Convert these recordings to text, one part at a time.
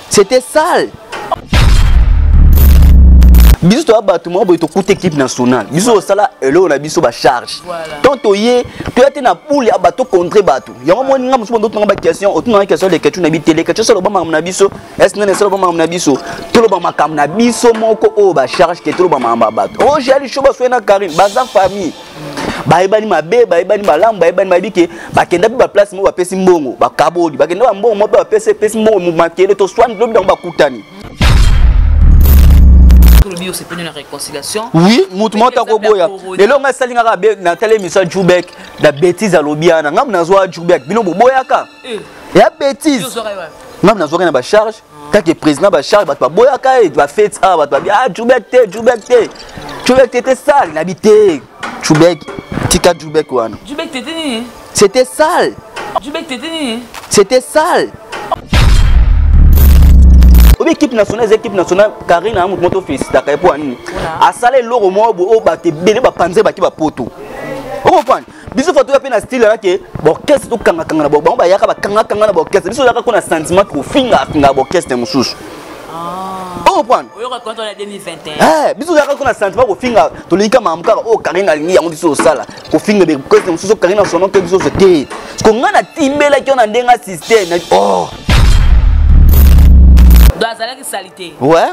C'était sale. Biso toya bato moko boye, tokuta équipe nationale, biso osala eloko na biso, bacharge. Tant toye, toya te na poule ya bato contre bato. Yango moni nga mosusu otunanga baquestion, otunanga question leketchu na bi te. Leketchu osala makambo na biso ese nani esala makambo na biso? Toloba makambo na biso moko oyo bacharge ke toloba makambo ya bato. Oyo jali sho basoye na Karine, baza famille, bayebani mabe, bayebani malamu, bayebani, bayebi ke bakenda mpe baplace moko, bapesi mbongo, bakaboli, bakenda bambongo moko mpe bapesi, epesi mbongo makele, toswani, lobi bango bakutani. Oui, motu moko takoboya. Lelo ngai esali ngaka natali émission ya Jubek na bétise alobi wana. Ngai nazwa Jubek, bino boboyaka ya bétise. Ngai nazwaki na bacharge kaka président, bacharge, bato baboyaka ye, bafete awa, bato babi: "Ah, Jubek te, Jubek te, Jubek te te." Sale nabi te, Jubek tika Jubek wana. C'était sale, c'était sale. Obi équipe nationale eza équipe nationale. Karine aya motu moko tofélicitaka ye mpo ya nini? Asala eloko moko boye oyo bato ebele bapanze, baki bapoto. Okomprendre? Biso fa toya mpe na style wana ke baorchestre tokangakanga na bango, bayaka bakangakanga na baorchestre. Biso oyaka ko na sentiment kofingafinga baorchestre mosusu. Okomprendre? Biso oyaka ko na sentiment kofinga, tolingi kaka makambo kaka oyo Karine alingi yango. Biso osala kofinga baorchestre mosusu, Karine asono te, biso te. Ko ngai natimbelaki yo na ndenge ya système. Oh, azalaki salité. Ouais,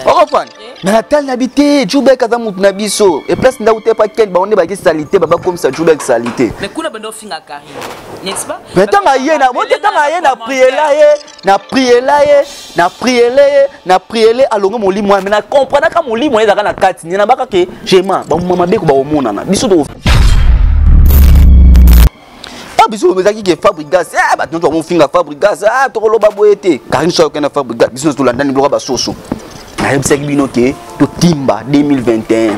okomprendre? Mais natali na bi te, Jubek aza motu na biso e place ndako te pa ken bango nde baki salité, babakomisa Jubek salité. Mais kuna bando ofinga Karine, n'est-ce pas? Mais ntango aye na bote, ntango aye na priela ye, na priela ye, na priele ye, na priele, alongo molimo wana. Mais na comprenaka molimo wana ezalaka na kati nde nabaka ke gema bamoma mabeko bakomonana. Biso to ah, biso ezalaki ke Fabrigas, ah, bato nyonso bamofinga Fabrigas. Ah, tokoloba boye te. Karine so akokenda Fabrigas, biso nyonso tolandani biloko basoso. Nayebisaki bino ke totimba 2021,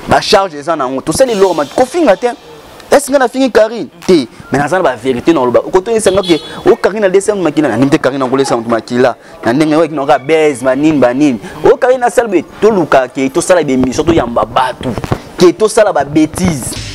bacharge eza nango, tosali eloko kofinga te. Esi ngai nafingi Karine te, mais naza na bavérité na oloba. Okotoyesanga ke o Karine alesa moto makila na ndenge te. Karine akolesa moto makila na ndenge oyo ekinoka base banini banini. O Karine asala boye, toluka ke tosala bémission, toyamba bato ke tosala babétise.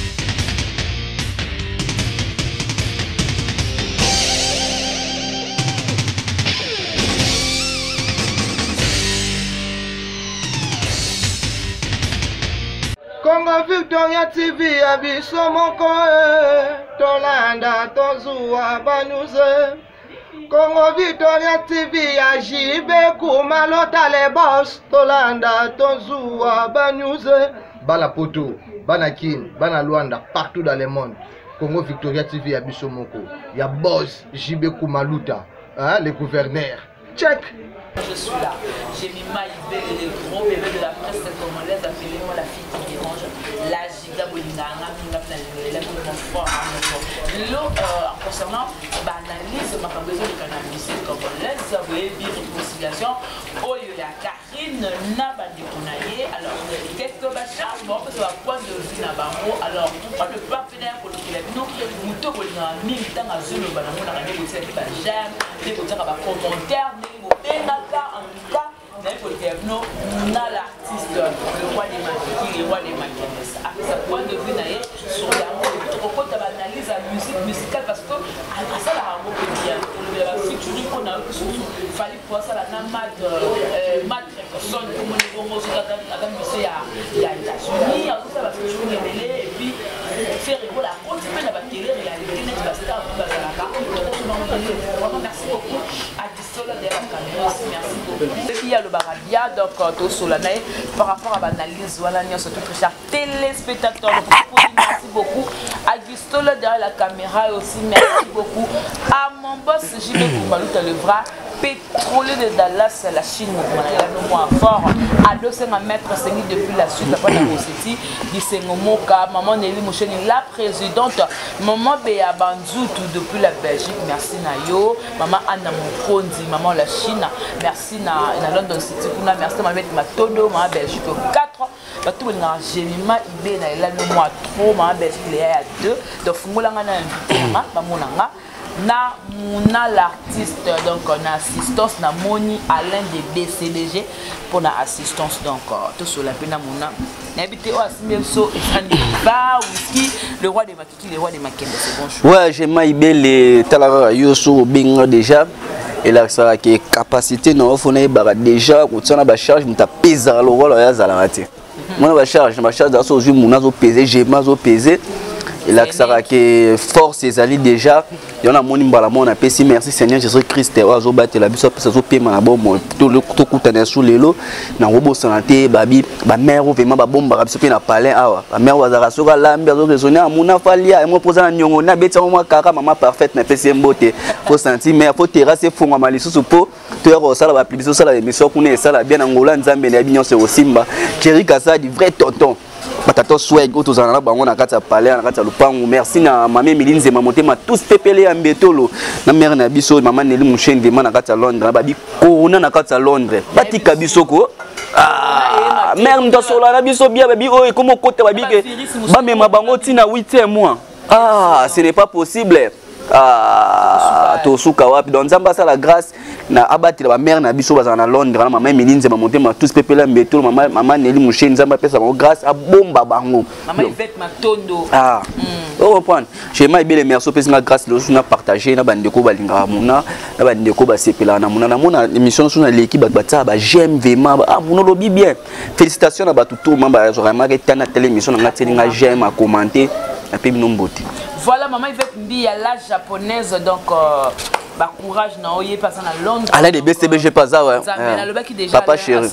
Congo Victoria TV ya biso moko, tolanda, tozuwa banews. Congo Victoria TV ya JB Kumalota le boss, tolanda, tozuwa banews. Bana Poto, bana Kin, bana Luanda, partout dans le monde. Congo Victoria TV ya biso moko ya boss JB Kumaluta, hein, le gouverneur. Check. Je suis là. J'ai mis Maïbé, le gros bébé de la presse congolaise. Appelez-moi la fille qui dérange. La giga bolinganga, minga na la fort. Lelo, concernant l'analyse, makambo ezoleka na musique congolaise, boyebi réconciliation oyo ya Karine na bandeko na ye. Alors, quelques bacharge baopesa ba point de vue na bango. Alors, pourquoi ne pas mpe naya kolokela bino moto bolingaka mingi? Ntango azoloba, namonaka nde botiaki baj'aime, nde botiaka bacommentaire, ndenge bobengaka. En tout cas, naye kolokela bino na l'artiste, le roi des Makiki, le roi des Makenes, apesa point de vue na ye sur yango. Tokokota baanalyse ya musique musicale parce que asalaka yango mpe bien. Tolobela bafeaturing mpo na yo lisusu Fally po asala na Mad Mad Son, komoni bongo soki aza musicien ya États-Unis, azosala bafeaturing ebele. Et puis Ferre Gola akoti mpe na batélé réalité neti bastar mpe bazalaka. Vraiment, merci beaucoup à Disola derrière la caméra aussi, merci beaucoup. Soki ye alobaka bien, donc tosola na ye par rapport à baanalyse wana nyonso. Tout très cher téléspectateur, merci beaucoup à Gistola derrière la caméra et aussi merci beaucoup à mon boss JB Kumbaluta, le vrai pétrolier de Dallas, la Chine, moi fort. Adosenga maître Sengi depuis la suite, papa na Rossetti, Bisengo Moka, maman Nelly Moucheni, la présidente, maman Béa Banzoutou depuis la Belgique, merci na yo, maman Anna Mokondi, maman la Chine, merci na, na London City, kuna, merci maman Matodo, maman Belgique 4, bato bolingaka Jemima Ibe na elali mwa trop, maman Belgique Léa ya 2. Donc fungolanga na invité nanga, bamona nga. Na Muna l'artiste, donc na assistance na moni Alain de BCBG pour na assistance, donc tout cela pe na Muna. Nayebi te oyo asimbi biso efandi ba whisky, le roi de Matiti, le roi de Makembe, c'est bonjour. Ouais, Jema Ibele, tala kaka yo so obenga déjà elakisaka ke capacité na yo fona yebaka déjà kotia na bacharge, moto apesaka lokola oyo azalaka te. Mona bacharge na bacharge aso ozwi mona azopese, Jema azopese, elakisaka ke force ezali déjà. Yo namoni mbala moko napesi merci Seigneur Jésus Christ oyo azobatela biso, apesa azopema na bomoi, tokutana ya su lelo. Nakobosana te babi bamare oyo vraiment babombaka biso mpe na palin awa. Bamare oyo bazalaka soki alambi azoraisonne amuna falia yango mpoza na niongo na abeti yango mwa kaka mama parfaite, napesi ye mbote. Fo sentir mais fo terrasse efongwama lisusu mpo toya kosala bapublicité, osala émission kuna esala bien na ngola. Nzambe na yebi nyonso ekosimba. Thierry Kasadi, vrai tonton, batata swag oyo tozala na bango na kati ya palais, na kati ya lupangu. Merci na mama Emili Nzema, motema tous pepele ya mbetolo na mare na biso mama Neli Musheni, vraiment na kati ya Londres, babi corona na kati ya Londres batika biso ko. Ah, mare moto asola na biso bia babi oyo ekoma okota babi ke bamema bango ntina 8e mois. Ah, ce n'est pas possible. Ah, tosuka wapi? Donc Nzambe asala grâce na abatela bamare na biso bazala na Londres, na mama Emili Nzema, motema tous pepela mbetolo, mama, mama Neli Musheni. Nzambe apesa bango grâce, abomba bango. Mama Yvette Matondo. Ah. O comprendre, Jema Ebele, merci opesi nga grâce losusu na partage na bandeko balingaka mona, na bandeko basepelaka na mona, namona émission nyonso naleki, bato batiaka ba j'aime vraiment. Ah, mona olobi bien, félicitation na bato to mamba bazwaka etana tele émission na nga, tieli nga j'aime, a commenter, ape bino mbote. Voilà, maman Yvette Mbi, la japonaise, donc bah, courage na oye pas na Londres. Alain de BCBG pas ça, ouais. Nzambe nalobaki déjà. Papa Alain, chéri.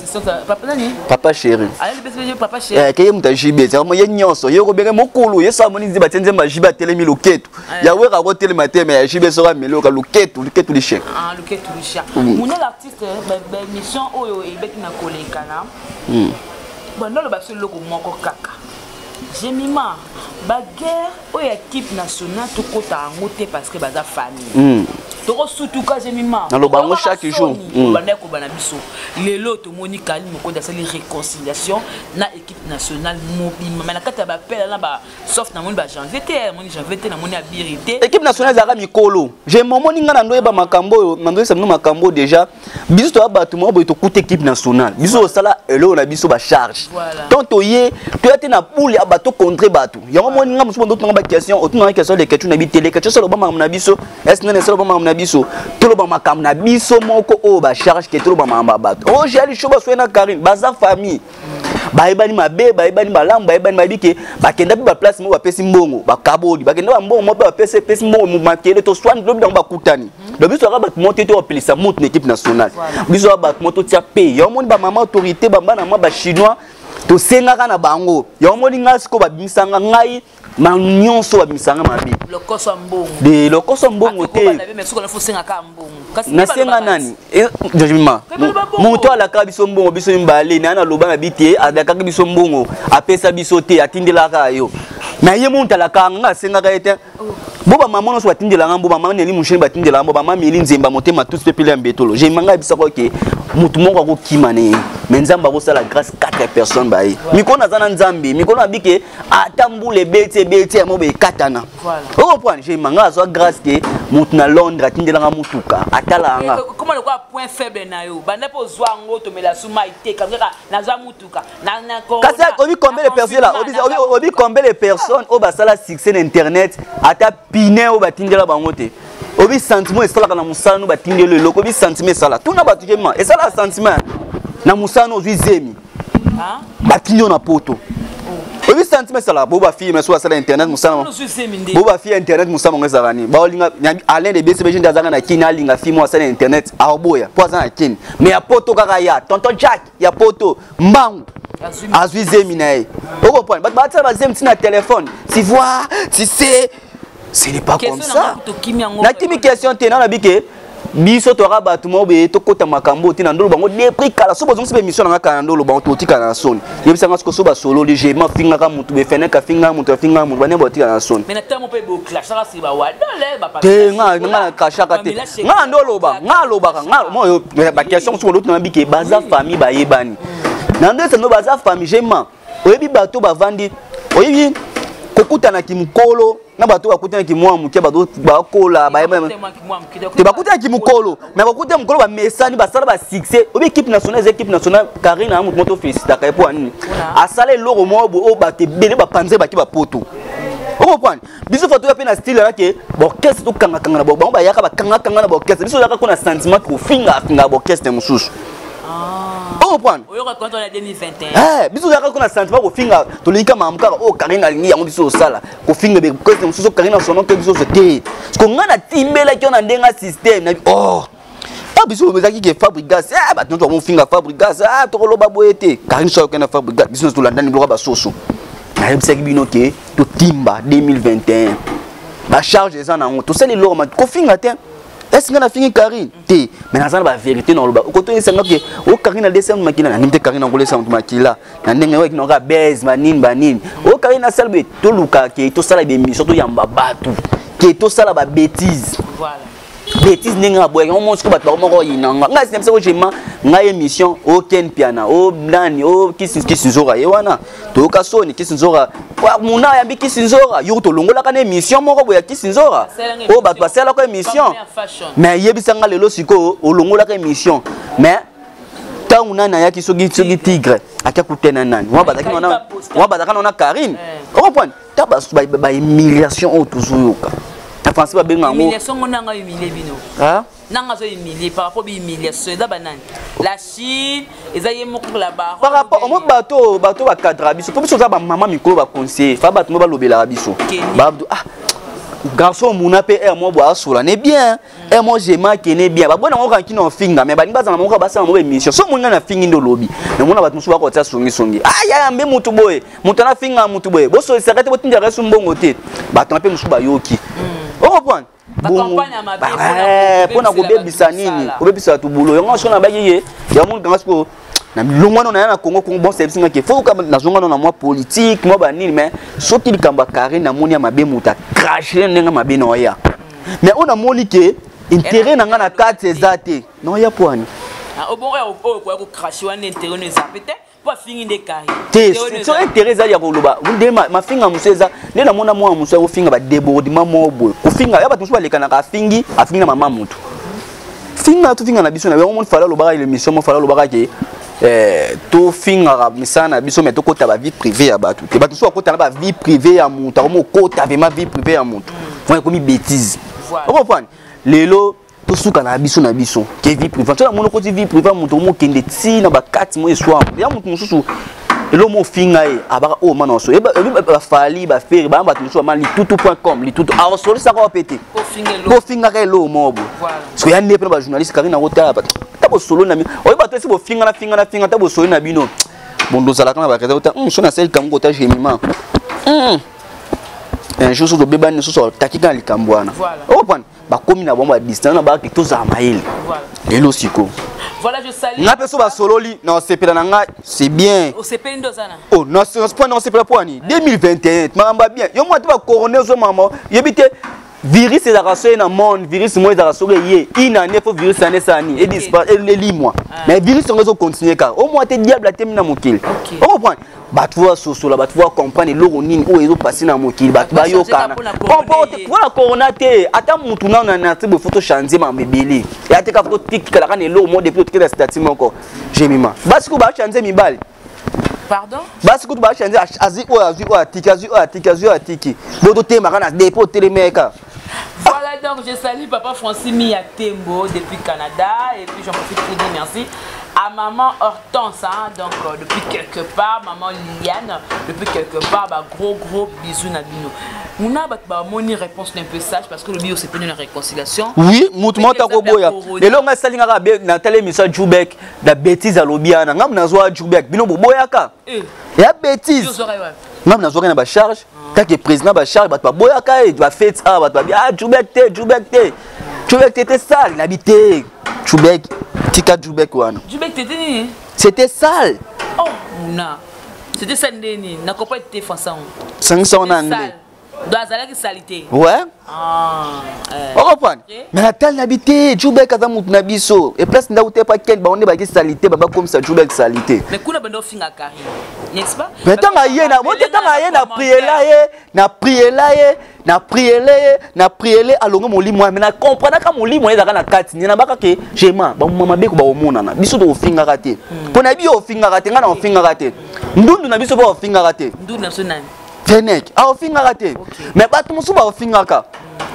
Papa nani? Papa chéri. Alain de BCBG papa chéri. Eh, keye muta JB, c'est vraiment ye nyonso, ye ko benge mokolo, ye sa moni nzeba nzemba JB atelemi loketo. Ya wera ko telema te mais JB sera meloka loketo, loketo li chien. Ah, loketo li chien. Muna l'artiste, ba mission oyo ebeti na kolekana. Bon, non, ba so loko moko kaka. Jemima, ba guerre oyo équipe nationale tokota yango te parce que baza famille. Tokosutuka Jemima. Naloba yango chaque jour. Banda kobana biso. Lelo tomoni Kali Mokonzi asali réconciliation na équipe nationale mobimba. Mais na kati ya ba pela na ba sauf na moni ba janvier te, na moni janvier te, na moni abiri te. Équipe nationale ezalaka mikolo. Je momoni nga na ndoyeba makambo oyo, na ndoyeba bino makambo déjà. Biso toya bato moko boye tokuta équipe nationale. Biso osala eloko na biso ba charge. Tant toye, toya te na poule ya bato contre bato. Yango moni nga mosusu ndotunga ba question, otunga question de question na bi télé, question solo ba makambo na biso. Est-ce nene solo ba makambo na biso? Toloba makambo na biso moko oyo ba charge ke toloba makambo ya bato. Oh, j'ai ali shoba soena Karine, baza famille. Bayebani mabe, bayebani malamu, bayebani bayebi ke bakenda mpe baplace moko bapesi mbongo, bakaboli, bakenda ba mbongo moko mpe bapesi pesi mbongo makele to swani lobi bango bakutani. Donc biso kaka bato moko te to bapelisa moto na équipe nationale. Biso kaka bato moko totia pe. Yango moni ba mama autorité, ba bana mwa ba chinois tosengaka na bango. Yango moni ngai sikoyo babimisanga ngai ma nyonso, babimisanga mabe. Lokoso ya mbongo. De lokoso ya mbongo te. Ate kobanda be, mais soki onafi osengaka mbongo. Kasi nasenga nde nani? Judgment. Pe baloba bongo. Moto alakaka biso mbongo biso mibale, na naloba na bi te, alakaka biso mbongo, apesa biso te, atindelaka yo. Na ye moto alakaka nga, asengaka ye te. Bo ba mama nyonso batindelanga mbo, bamama Neli Musheni batindelanga mbo, bamama Meli Nzemba, motema tous pe pele ya mbetolo. Je manga yebisaka ke motu moko akokima na ye, mais Nzambe akosala grâce 4 personnes baye. Mikolo naza na Nzambe, mikolo nabi ke ata mbula ebeti ebeti yango boye ekatana. O comprendre, je manga azwa grâce ke motu na Londres atindelanga motuka, atalaka nga. Comment lokola point faible na yo? Banda mpe ozwa yango, tomela su mai te, kaka nazwa motuka. Na, na corona, Kasi obi combien de na personnes là? confinement, Obi, na obi, obi combien de personnes oyo basala succès na internet ata pine oyo batindela bango te? Obi sentiment esalaka na mosala no batindela eloko, obi sentiment esala. Tuna bato kema, esala sentiment na mosala no ozwi zemi. Hein? Batindi yo na poto. Obi sentiment esala bo ba fille mais so basala internet mosala. Ozwi zemi nde. Bo ba fille internet mosala bango ezalaka nini? Baolinga Alain de BCBG nde azalaka na Kini, alinga fille mo asala internet, aoboya po aza na Kini. Mais ya poto kaka ya tonton Jack ya poto mbangu azwi zemi na ye. Okomprendre, bato batisala bazemi ntina telefone, tu vois, tu sais, ce n'est pas comme ça. Nakimi question te, nanabi ke biso toyaka bato moko boye tokota makambo te na ndolo bango depuis kala. So bozongisi baémission nanga kala na ndolo bango, totikala na soni. Yebisanga siko so basololi gema afingaka motu, befeneke afingaka motu, afingaka motu, bane botikala na soni te. Nga na crachaka te, nga na ndoloba, nga alobaka nga mo baquestion mosusu olotu na bike baza famille bayebani na ndo esano baza famille. Gema oyebi bato bavandi, oyebi Kokutanaki mokolo na bato bakutanaki mwa moke, bakola te, bakutanaki mokolo, mais bakuta mokolo, bamesani, basala basuccès. Obi équipe nationale eza équipe nationale. Karine na moto moto félicitaka ye mpo ya nini? Asala eloko moko boye oyo bato ebele bapanze baki bapoto. Ocomprendre? Biso fa toya mpe na style wana ke baorchestre tokangakanga na bango, bayaka bakangakanga na baorchestre. Biso ozalaka ko na sentiment kofinga afinga baorchestre mosusu. Ocomprendre? Biso ozalaka ko na sentiment kofinga, tolingi kama kaka oyo Karine alingi yango. Biso osala kofinga baorchestre mosusu, Karine asono te, biso te. Parce ngai natimbelaki yo na ndenge ya système na oh, ah, biso ezalaki ke Fabrigas, ah, bato nyonso bamofinga Fabrigas, ah, tokoloba boye te. Karine so ayokende na Fabrigas, biso nyonso tolandani biloko basoso. Nayebisaki bino ke totimba 2021, bacharge eza nango, tosali eloko ma kofinga te. Esi ngai nafingi Karine te, mais naza na bavérité na oloba. Okotoyesanga ke o Karine alesa moto makila na ndenge te. Karine akolesa moto makila na ndenge oyo ekinoka base banini banini. O Karine asala boye, toluka ke tosala bémission, toyamba bato, ke tosala babétise bêtise ndenge aboyaki yango. Mosiko bato bango moko oyinanga ngai sinabisa ko jema ngai émission o Ken Piana, o nani, o Kisi, Kisi Nzora ye wana. Toyoka soni, Kisi Nzora muna ayambi Kisi Nzora yoko, tolongolaka na émission moko boye ya Kisi Nzora oyo bato basalaka émission. Mais yebisanga lelo sikoyo, olongolaka émission, mais ntango nani ayaki, soki Tigre akia kutena nani, wana bazalaki na Karine. Ocomprendre? Ta bahumiliation oyo tozoyoka na français babenga yango. Humiliation ngo nanga humilie bino, nanga azo humilie par rapport humiliation eza banani? La Chine eza ye moko la barre. Par rapport omo bato bacadra biso, mpo biso oza bamama mikolo, baconseiller fa bato mo balobelaka biso. Ah, garçon muna mpe aire mo boye asola ne bien, aire mo jema kene bien, babona yango kaka kino ofinga. Mais balingi bazala moko, basala mo émission. So moninga na fingi nde olobi, namona bato mosusu bakotia songisongi. Ah, yaya mbe mutu boye, moto anafinga mutu boye, bosolisaka te, botindaka yesu mbongo te. Bato na mpe mosusu bayoki, ocomprendre? Mpona kobebisa nini? Kobebisa bato bulo yango. Soki nabaki ye yango kanga sikoyo na milongwano na ya na Congo, Congo bon service ngaki, faut nazonga na mwa politique, mwa banini. Mais soki likambo ya Karine namoni ya mabe, moto acrache ndenge mabe na oya. Mais oyo namoni ke intérêt na nga na kati eza te, na oya po ani. Te, so intérêt ezali ya koloba nde mafinga mosusu eza nde namona mwana mosusu akofinga badébordement moko boye, kofinga ya bato mosusu balekanaka, afingi, afingi na mama motu, finga tofinga na biso na yango. Moni Fala alobaka émission mo, Fala alobaka ke tofingaka misala na biso, mais tokota bavie privée ya bato te. Bato mosusu bakota na bavie privée ya moto, akomi okota vraiment vie privée ya moto, wana ekomi bêtise. Ocomprendre? Lelo tosuka na biso na biso ke vie privée so namoni okoti vie privée ya moto, omokende ti na bakati mo eswamo ya moto mosusu, eloko mo ofinga ye abaka oyo mana oso bafali bafere bana bato mosusu bama litutu.com litutu aosolisaka wa pe te po ofingaka eloko moko boye. Soki ya nde mpe na bajournaliste Karine akotala ta bosolo na bino, oyo bato esi bofingana fingana finga, ta bosolo na bino bondo ozalaka na baréseau ta so nasali likambo kota Jemima un jour soki tobebani lisusu, otaki kaka likambo wana, oprendre bakomi na bango badistance na baki. Tozala mayele lelo sikoyo. Nga mpe so basololi na osepela na nga, c'est bien. Oh, na osepela mpo ani 2021 makambo ya bien. Yo mwa te bacorona ozomama, yebi te virus ezalaka so ye na monde, virus moko ezalaka soki eye une année, faut virus ane esala nini, elimwa. Mais virus yango ezocontinue kaka o mwa te, diable atemi na mokili. Ocomprendre? Bato fo basosola, bato fo bacomprendre eloko nini oyo ezopase na mokili, bato bayokana mpona corona te. Ata mutu nano na te boye, fo tochange makambo ebele ya te kaka fo totikalaka na eloko moko depuis totikela statut moko. Jemima, basi kutu bachange mibali. Pardon? Basi kutu bachange, azwi oyo, azwi oyo, atiki, azwi oyo, atiki, azwi oyo, atiki bo totemaka na depo otelemeka. Voilà, donc je salue papa Francis Mia Tembo depuis Canada et puis j'en profite pour dire merci à maman Hortense, hein, donc depuis quelque part, maman Liliane depuis quelque part, bah, gros gros bisous na bino. Muna bat ba moni réponse un peu sage parce que le bio c'est pas une réconciliation. Oui, mutu moko akoboya. Lelo ngai esalingaka na tala émission ya Jubek na bêtise alobi wana, ngai nazwa Jubek, bino boboyaka ya bêtise. Ngai nazwaki na bacharge kaka président, bacharge bato baboyaka ye, bafete awa bato babi: "Ah, Jubek te, Jubek te, Jubek te te sale." Nabi te, Jubek tika Jubek wana. Jubek te nini? C'était sale. Oh, muna, c'était sale ndeni na comprendre te français. Sangisa wana anglais. Donc azalaki salité. Ouais. Ah, eh. Ocomprendre? Mais natali na bi te, Jubek aza mutu na biso. Et place ndako te pa Ken, bango nde baki salité, ba bakomisa Jubek salité. Mais kuna bando finga Karine, n'est-ce pas? Mais ntango aye na bote, ntango aye na priela ye, na priela ye, na priele ye, na priele alongo molimo ya, mais na comprenaka molimo ye ezalaka na kati nde nabaka ke jema bamuma mabe ko bakomonana biso tokofingaka te. Mpo na yebi yo ofingaka te, ngai na ofingaka te, ndundu na biso mpe ofingaka te. Ndundu na biso nani? Fenek aofingaka te, mais bato mosusu baofingaka.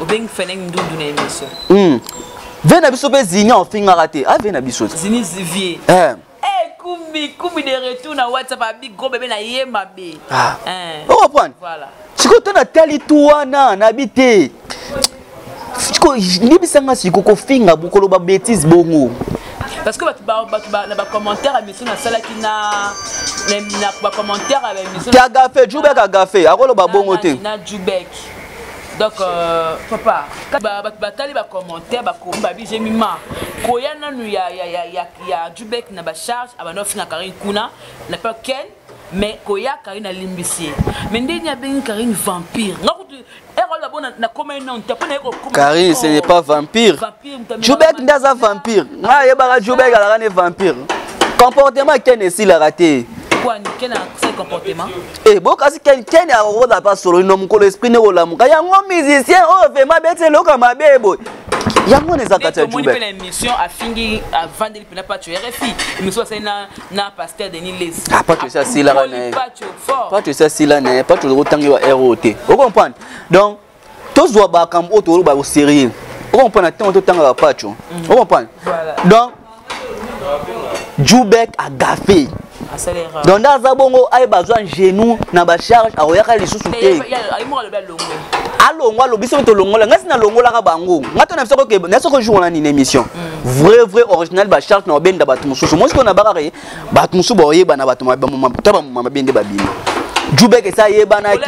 Obengi Fenek ndundu na émission? Ve na biso mpe Zini aofingaka te, ave na biso te. Zini Vie. Eh. Eh, kumbi kumbi de retour na WhatsApp, abi gros bébé na ye mabe. Ah. Eh. Okomprendre? Voilà. Sikoyo to natali tu wana nabi te, sikoyo yebisanga siko kofinga, koloba bétise bongo. Parce que bato na bacommentaire ya émission nasalaki na bacommentaire ya baémission. Te, agafe Jubek, agafe akoloba bongo te. Na Jubek. Donc papa, bato batali bacommentaire, bakomi babi Jemima koya nanu ya Jubek na bacharge abanda ofinga Karine kuna na pa Ken, mais koya Karine alimbisi ye, mais ndeni abengi Karine vampire, nga kutu Karine, ce n'est pas vampire. Jubek nde aza vampire. Ngai ayebaka Jubek alaka ne vampire. Comportement Ken esilaka te. Eh, bokasi Ken, Ken akokoza pa solo no mokolo esprit ne kolamuka yango musicien oyo vraiment beti eloko ya mabe boye, yango wana eza kati ya Jubek. Na émission afingi, avandeli mpena Pacho RFI, émission asali na pasteur Denis Lesi. Ah, Pacho esi asilaka na ye. Pacho fort. Pacho esi asila na ye. Pacho otangi ba ro te, ocomprendre? Donc tozwa bakambo oyo toloba au sérieux, ocomprendre? Ntango totangaka Pacho, ocomprendre? Donc Jubek agafe. Donc nde aza bongo, ayeba azwa genou na bacharge, akoyaka lisusu te. Alongwa, alobi soki tolongola ngai si nalongolaka bango, ngai to na biso koke na soko jour wana nini émission vrai vrai original, bacharge na obenda bato mosusu mosi na bakaka ye, bato mosusu baoyebana, bato ta bamoma mabe nde babimi. Jubek esi ayebanaki,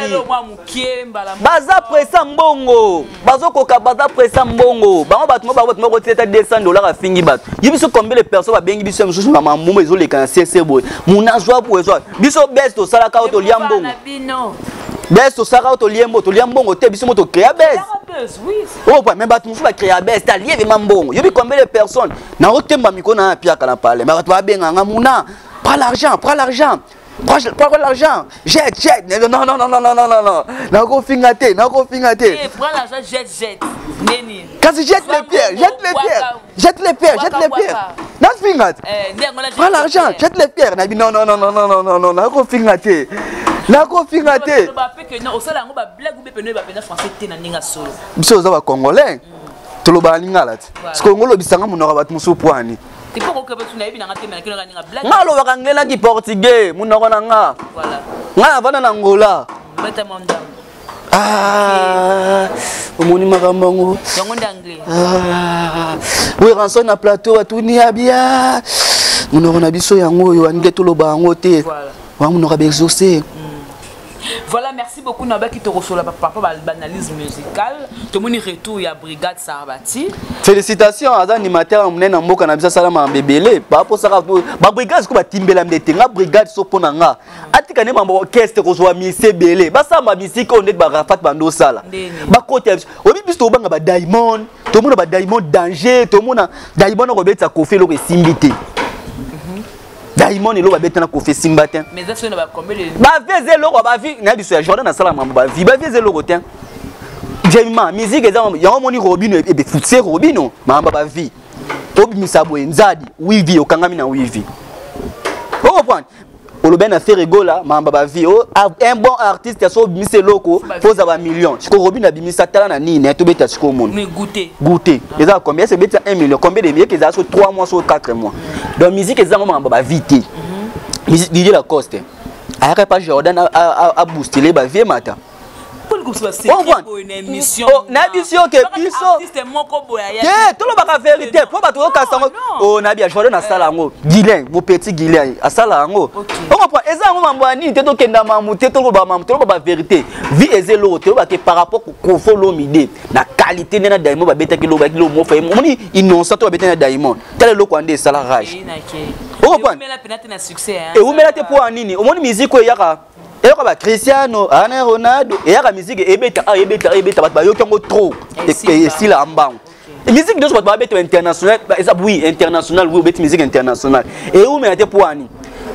baza presa mbongo, bazokoka, baza presa mbongo bango. Bato mo bango, bato moko kotia ata 200 dollars, afingi bato ye. Biso combien de personnes babengi biso ya mosusu na mambumu ezoleka na cc boye, muna azwa boye, ezwa biso bes tosalaka oyo tolia mbongo, bes tosalaka oyo tolie mbongo, tolia mbongo te, biso mo tocréa bes oyo pa. Mais bato mosusu bacréa bes te, alie vraiment mbongo. Yobi combien de personnes naotemba mikolo na apiaka na pale, mais bato babenganga: muna, prends l'argent, prends l'argent, prends l'argent, jette, jette. Non, non, non, non, non, non, non, non, nakofinga te, nakofinga te. Eh, prends l'argent, jette, jette. Neni? Kasi jette les pierres, jette les pierres, jette les pierres, jette les pierres, nafinga te. Prends l'argent, jette les pierres, nabi non, non, non, non, non, non, non, non, nakofinga te, nakofinga te. Osala yango bablague ube pene bapena français te na ndenge ya solo. Biso oza bacongolais, tolobaka lingala te. Parce que ongo olobisanga monoko ya bato mosusu pwani. Nga alobaka ngelaki portugais, monoko na nga. Nga navanda na Ngola. Ah, omoni makambo yango. Ah, Werrason na plateau atuni ya bia monoko na biso yango oyo ange toloba yango te, wa monoko ya baexaucé. Voilà, merci beaucoup. Nabaki tokosola papa banalyse musicale. Tomoni retour ya Brigade Sarbati. Félicitations, aza animateur ya monene na mboka na biso, asala makambo ebele. Baposaka babrigade sikoyo batimbela nde te. Nga brigade so mpo na nga atika nde mambo orchestre, kozwa mise ebele, basala bamisike oyo ndeti barafat bando osala, bakota biso. Oyebi biso tobanga badiamond, tomona badiamond danger, tomona diamond akobetisa Kofi eloko esimbi te. Diamond eloko babeta na Kofi esimba te. Bavie eza eloko, bavie na biso ya Jordan asala mambo, bavie, bavie eza eloko te. Jemima musique eza yango. Omoni Robino ebefutse Robino makambo bavie, obimisa boye nzadi wivi, okangami na wivi, ocomprendre? Olobi na Ferre Gola makambo bavie, un bon artiste so obimisa eloko mpo oza bamillion. Sikoyo Robino abimisa, tala na nini tobeta sikoyo mono goûter eza combien? Ese ebetisa 1 million combien de yeke ezala so 3 mois, so 4 mois. Donc musique eza yango makambo bavie te. Didier Lacoste ayaka pa Jordan aboostele bavie mata. Nayebi si oke biso te tolobaka vérité mpo bato okasa yango. O nayebi ya Jordan asala yango, Guilin, mon petit Guilin asala yango, ocomprend? Eza yango mambo ya nini te, tokenda mamu te, toloba mamu, toloba bavérité. Vie eza eloko tolobake par rapport Koffi Olomide na qualité nde na Diamond babetaki lobo bayaki lobo mofa. Omoni innocent to babetaki na Diamond, tala eloko wana nde esala rage, ocomprend? Ewumela te mpo ya nini? Omoni musique oyo eyaka Eyoka ba Cristiano, ana Ronaldo, eyaka musique ebeta, ah ebeta, ebeta bato bayoki yango trop. Esila mbango. Musique nyonso bato babeta international, eza oui international, oui obeti musique international. Ewumela te po ani.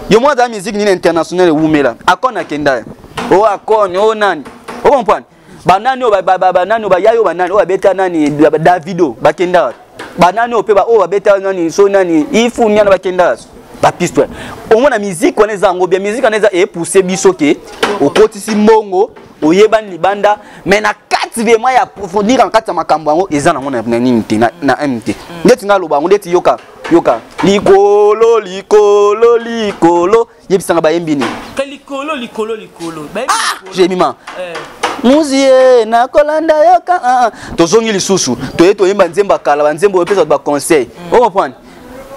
Yo mwana aza musique nini international ewumela. Akon akenda. O akon, o nani. O comprendre? Banani oyo banani oyo bayayo banani oyo babeta nani Davido bakenda. Banani oyo pe ba oyo babeta nani so nani Ifu nyana bakenda. Bapiste wana. Omona musique wana eza yango bien, musique wana eza epousse biso ke okotisi mbongo oyebani libanda, mais na kati vraiment ya approfondir en kati ya makambo yango eza nango na nini te na M te. Ndeti nga loba yango ndeti yoka yoka likolo likolo likolo yebisanga bayembi nini? Ka likolo likolo likolo bayembi. Ah, Jemima. Muzie nakolanda yoka ah, ah. Tozongi lisusu toye toyemba nzembo ya kala, banzembo oyo epesa bato baconseil. O comprendre?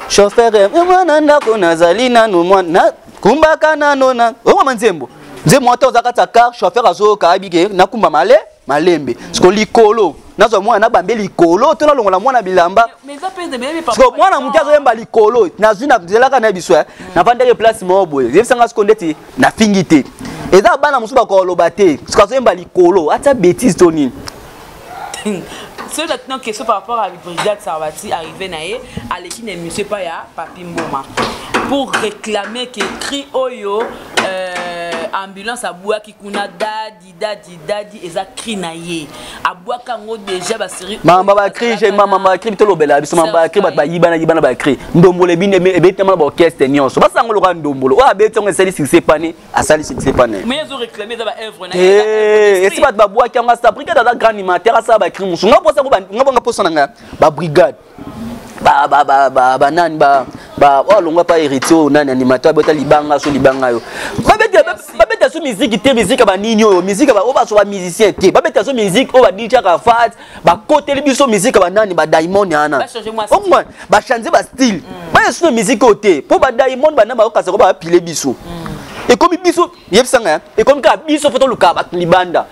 Chauffeur mwana ndako nazali nanu mwana kumbaka nano na omama nzembo nzembo ata oza kati ya car, chauffeur azoyoka ayebi ke nakumba male malembe. Siko likolo nazwa mwana nabambe likolo to nalongola mwana bilamba. Siko mwana moke azoyemba likolo nazwi na nzelaka na biso navandaki place moko boye yebisanga siko ndeti nafingi te eza bana mosusu bakoloba te siko azoyemba likolo atia bêtise to nini. C'est maintenant question par rapport à la brigade Sarbati arrivé na ye à l'équipe de monsieur Paya Papi Mboma pour réclamer que cri oyo ambulance abwaki kuna dadi dadi dadi eza cri na ye abwaka yango déjà ba série. Mamba ba cri je mamba ba cri tolobela biso mamba ba cri bato bayibana yibana ba cri ndombolo ebini ebetama na ba orchestre nyonso basango loka ndombolo oyo abeti yango esali succès pane asali succès pane. Mais ezo réclamer eza ba œuvre na ye. Esi bato babwaki yango asa brigade aza grand animateur asala ba cri mosusu nga posa nga bonga posa na nga ba brigade ba ba ba ba ba nani ba ba oyo alongwa pa héritier oyo nani animateur abeta libanga so libanga yo babeta so musique te, musique ya banini oyo musique oyo baso ba musicien te, babeta so musique oyo badijaka fat bakoteli biso musique ya banani ba Diamond wana omwa bachange ba style baya so na musique oyo te mpo ba Diamond banani bakokasa ko bapile biso ekomi biso yebisanga ekomi kaka biso fo toluka bato libanda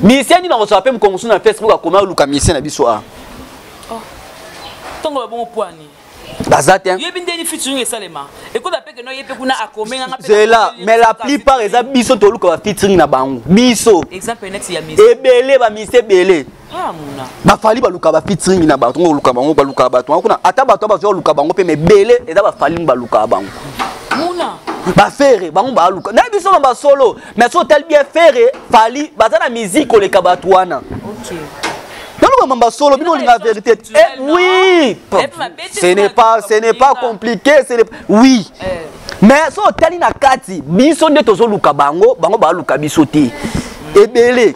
musicien nini akosoka mpe mokongo na Facebook akoma oluka musicien na biso a ntongo babongo pwani baza te. Yebi ndeni featuring esalema ekota pe keno ye pe kuna akomenga nga pe zela, mais la plupart eza biso toluka ba featuring na bango biso. Exemple net ya musique ebele ba musicien ebele. Ah muna bafali baluka ba featuring na bato ngo luka bango baluka bato ngo kuna ata bato bazwa luka bango pe mais ebele eza bafali baluka bango muna bafere bango baluka na biso na basolo mais so otali bien fere fali baza na musique koleka bato wana. Okay. Naloba mamba solo bino olinga vérité. Eh, oui, ce n'est pas compliqué, ce n'est oui. Mais so otali na kati biso nde tozoluka bango, bango baluka biso te ebele.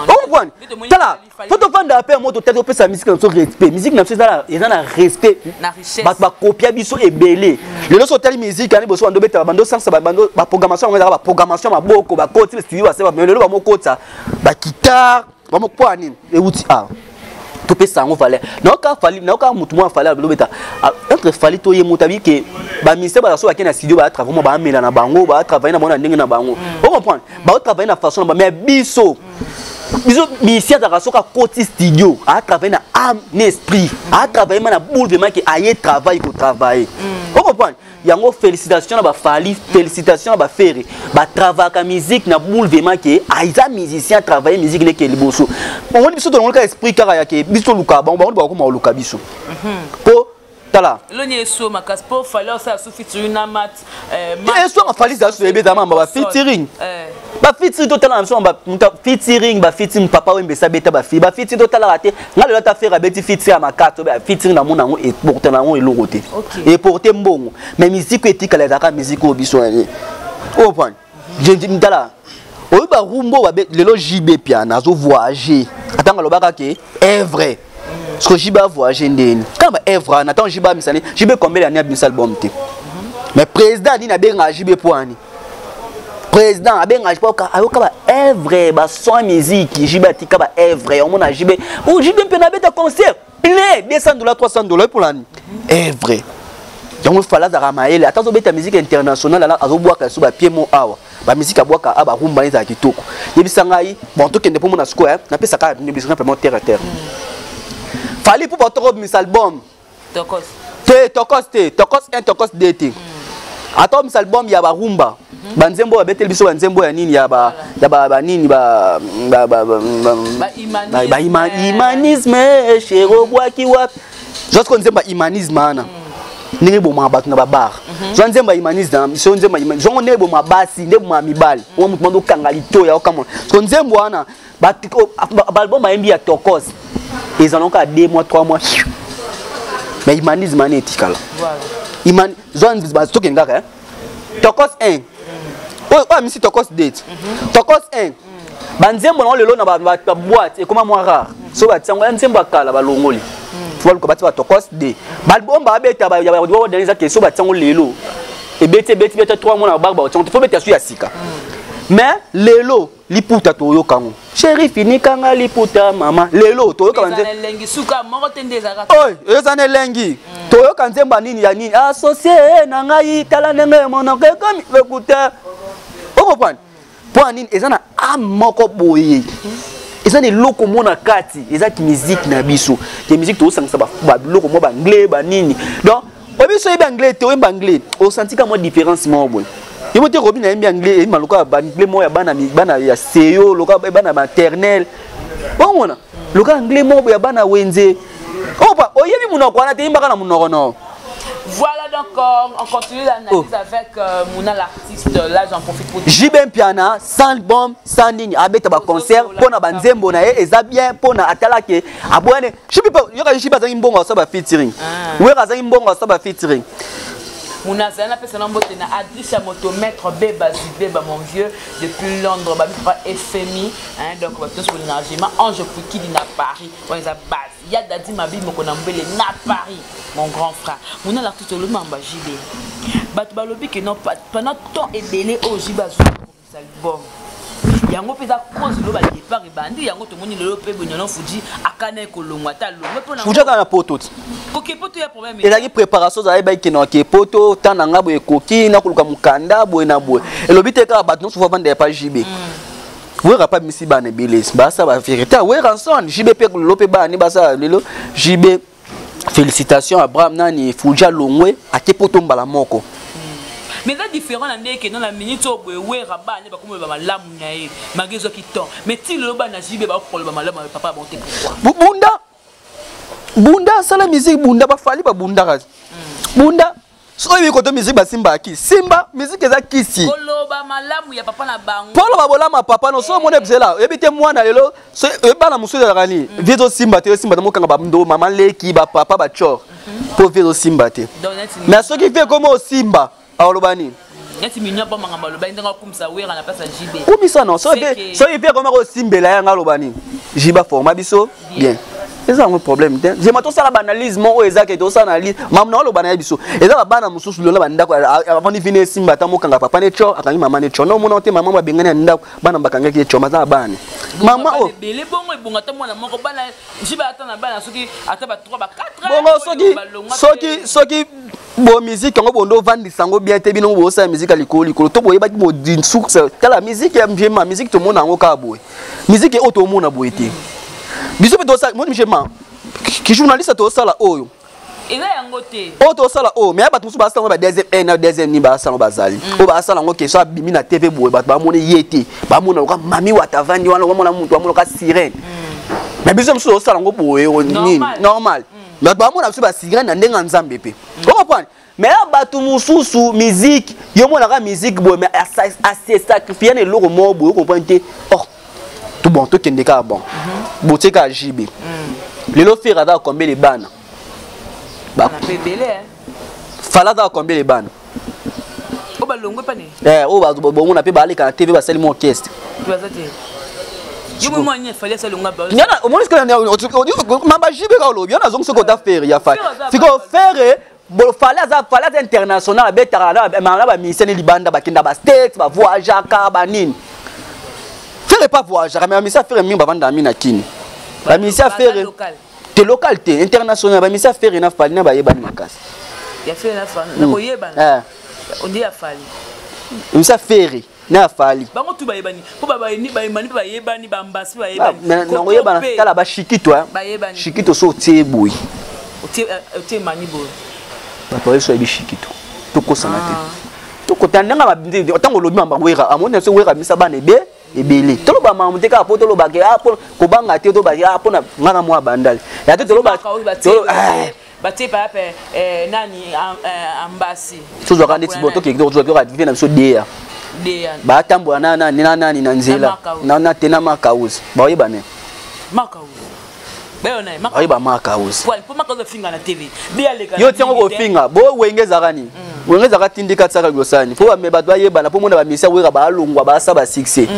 Ocomprendre? Tala fo tofanda mpe moto tali topesa musique na biso respect, musique na biso eza na respect, bato bakopia biso ebele. Lelo so otali musique yani boso bando betaka bando sansa bando baprogrammation yango ezalaka baprogrammation ya maboko bakoti studio baseba, mais lelo bamokota baguitare bamopoa nini euti awa topesa yango valeur. Nayoka fali, nayoka motu moko afali alobeta entre fali to ye moto abi ke baministère baza so bakei na studio batravaille mo baamela na bango batravaille na bango na ndenge na bango, ocomprendre, baotravaille na façon na bango, mais biso musicien azalaka soki akoti studio atravaille na âme na esprit, atravaille ma na boule vraiment ke aye travail kotravaille, ocomprendre yango. Félicitation na bafali, félicitation na bafere batravaka musique na boule vraiment ke aza musicien travaille musique neke liboso. Omoni biso tolongoli esprit kaka ya ke biso toluka bango, bango bakokoma koluka biso mpo tala. Eloni eso makasi mpo fali osala su featuring na mat. Eswanga fali zala so ebeta mamba bafeaturing bafeaturing totala na biso moto featuring bafeaturing papa oyo mbesa abeta bafi bafeaturing totalaka te. Nga lelo ata fere abeti featuring ya makasi oyo featuring namona yango eporte na yango eloko te, eporte mbongo, mais musique oyo etikala ezalaka musique oyo biso oyo point tala oyo barumba oyo lelo JB Piana azovoyage atanga alobaka ke œuvre parce que JB avoyage ndeni kaka baœuvre wana ntango JB amisani JB combien d'année abimisa album te, mais président nini abengaka JB po ani président abengaka JB ayoka baœuvre bason musique JB atika baœuvre omona JB o JB mpe nabeta concert plein 200 $, 300 $ mpona nini œuvre yango. Fala azalaka mayele ata azobeta musique internationale azobwaka so bapie mo awa bamusike abwaka a barumba ezala kitoko. Yebisa ngai bon tokende mpo mona sikoyo napesaka biso simplement terre à terre. Fali mpo batoko bimisa album te Tokos te Tokos 1 Tokos 2 te. Ata obimisa album ya barumba, banzembo babeteli biso, banzembo ya nini, ya ba ya ba banini, ba ba ba ba ba humanisme, shero bwaki wapi. Zwa sikoyo nzembo ya humanisme wana, ndenge ebomaka bato na babar. Zwa nzembo ya humanisme, so nzembo ya humanisme zongo, ndenge ebomaka basi, nde ebomaka mibali. Oyo motu mando okanga litoya, okamona so nzembo wana. Baalbum bayembi ya tokos ezalaka 2 mois, 3 mois, mais humanisme wana etikala. Zwa, tokende kaka tokos 1 oyo amisi tokos 2, tokos 1, banzembo nango lelo na baboîte ekoma mwa rare. So batiango ya nzembo ya kala, balongoli, baluka batia batokos 2. Baalbum babeta eza ke so batiango lelo, ebeti, ebeti, beta 3 mois na babar, batiango te, fo beta su ya sika. Mais lelo liputa toyoka yango, chéri finikanga liputa mama, lelo toyoka. Oyo eza na elengi, toyoka nzembo ya nini, ya nini, associé na ngai, tala ndenge monoko ekomi lokuta. Ocomprendre mpo ya nini? Eza na âme moko boye, eza na eloko mo na kati, ezaki musique na biso ke musique tozosangisa babiloko mwa baanglais banini. Donc oyebi so oyebi anglais te, oyemba anglais, osantika mwa différence moko boye. Yo te Robi nayembi anglais, eyemba lokola baanglais moko ya bana, bana ya seyo, lokola bana maternelle. Omona lokola anglais moko boye ya bana wenze. Opa oyebi monoko wana te, yembaka na monoko no. Voilà, donc on continue l'analyse avec Mouna l'artiste. Là, j'en profite pour JB Mpiana, sans album, sans nini, abeta ba concert pona ba nzembo na ye eza bien, pona atalake abwane. JB yoka, JB azangi mbongo asala ba featuring. Wera azangi mbongo asala ba featuring. Mouna azali napesa na mbote na Adrisha Motomètre Beba Zibeba, mon vieux depuis Londres, babi papa FMI, hein, donc bato nyonso bolingaka Jema Ange Puikidi na Paris, wana eza base ya Dadi Mabi moko na mbele na Paris, mon grand frère Mouna l'artiste. Olobi mamba JB, bato balobi ke non, pendant temps ebele oyo JB azwi album yango mpe eza cause lelo badépart ebandi. Yango tomoni lelo mpe Bonyono Fuji akana ekolongwa, ata alongwe mpona Fuji aka na poto ti. Koke poto ya problème. Ezalaki préparation, ozala yebaki kende ke poto ta na nga boye, ekoki nakoluka mokanda boye na boye. Elobi te kaka bato nyonso bavanda ya pa JB. Wera pa misi bana ebele basala bavérité. Werrason, JB mpe lelo mpe bana basala lelo. JB, félicitation. Abraham nani, Fuji alongwe, ake poto mbala moko. Mais eza différent na ndenge kendo na minute oyo boye. Wera, bana bakomi koloba malamu na ye malgré ezwaki temps, mais ti lelo bana JB bakoloba malamu ya papa bango te. Pourquoi? Bunda, bunda, asala musique, bunda. Bafali babundaka, bunda. So oyebi koto musique basimbaka kisi, simba musique eza kisi. Koloba malamu ya papa na bango. Mpo oloba bolamu ya papa no, so omoni ebisela, oyebi te mwana lelo so oyebi bana mosusu ezalaka nini, vie ezosimba te, ezosimba te, mokanga bando, mama leki, bapapa, bacor, mpo vie ezosimba te. Donc neti Mais soki vie ekoma osimba, aloba nini? Neti minio mpo makambo aloba ndenge akumisa Wera na place ya JB. Kumisa no, soki C'est soki vie ekoma kosimbela yanga, aloba nini? JB aforma biso bien, eza yango problème te. Jema tosala baanalyse moko oyo eza ke tosala analyse mamu na oloba na ye biso. Eza babana mosusu lelo bandako avandi, vine esimba, ata mokanga papa ne tio, akangi mama ne tio. No omona te mama babengani ya ndako, bana bakangaki ye tio, baza na bana mama oyo. Ebele bongo ebonga ata mwana moko, bana JB ata na bana soki ata ba 3, ba 4. Bongo soki bo musique yango bondo ovandisa yango bien te, bino bosala musique ya likolo likolo to boyebaki bodine source. Tala musique ya Njema, musique tomona yango kaka boye, musique oyo tomona boye te. Biso mpe tosala moni Njema ki journaliste tosala oyo. Eza yango te. Oyo tosala oyo, mais ya bato mosusu basala yango ba deuxième un na deuxième nini, basala yango, bazali oyo basala yango ke so abimi na TV boye, bato bamoni ye te, bamona loka mami wata avandi wana, bamona motu, bamona loka sirène. Mais biso mosusu tosala yango boye nini, normal, bato bamona biso basirène na ndenge ya Nzambe mpe, ocomprendre. Mais ya bato mosusu musique yo monaka musique boye, mais ase sacrifie na eloko moko boye, ocomprendre te. Or to bon, tokende kaka bon, botie kaka JB lelo, Ferre aza combien de bana? Bana mpe ebele, hein. Fala aza combien de bana? Oyo balongwe pane. Oyo bomona mpe baleka na TV, basali mo orchestre. Baza te, yo mo mwana Fali asalonga. Nyana omoni sikoyo mamba JB kaka olobi, yana azongi soki ota Ferre ya Fali. Sikoyo Ferre bo Fali aza, Fali aza international, abetaka na bamusicien ne libanda, bakenda bastates, bavoyageaka banini. Ferre pas voyageaka, mais bamusicien Ferre mingi bavandaka mingi na Kini. Bamusicien Ferre te, local te, international. Bamusicien Ferre na Fali na bayebani makasi. Ya Ferre na Fali na koyebana onde ya Fali. Musicien Ferre na ya Fali. Bango tu bayebani mpo bayemani mpe bayebani, bambasi mpe bayebani. Nakoyebana, tala bashikito. Bayebani. Shikito so otie boye. Otie mani boye. Bato bayebi so, oyebi shikito, tokosana te. Tokota ndenge ntango olobi mamba Wera, amoni na biso Wera misa bana ebe ebele. Toloba makambo te kaka mpo tolobake mpo kobanga te, tolobake mpo na nga na mwa bandali ya te, toloba. Batie pape nani ambasi. Tozwaka ndeti bo tokeki, tozwaka vie na biso deya batambola na nani na nani na nzela na te na Makauzi, baoyeba ne bayeba Makauzi. Yo tiango kofinga bo Wenge ezalaka nini? Wenge ezalaka tindika tiaka losani mpo bame bato bayebana, mpo mona bamisia Wera baalongwa, baasa basuccès.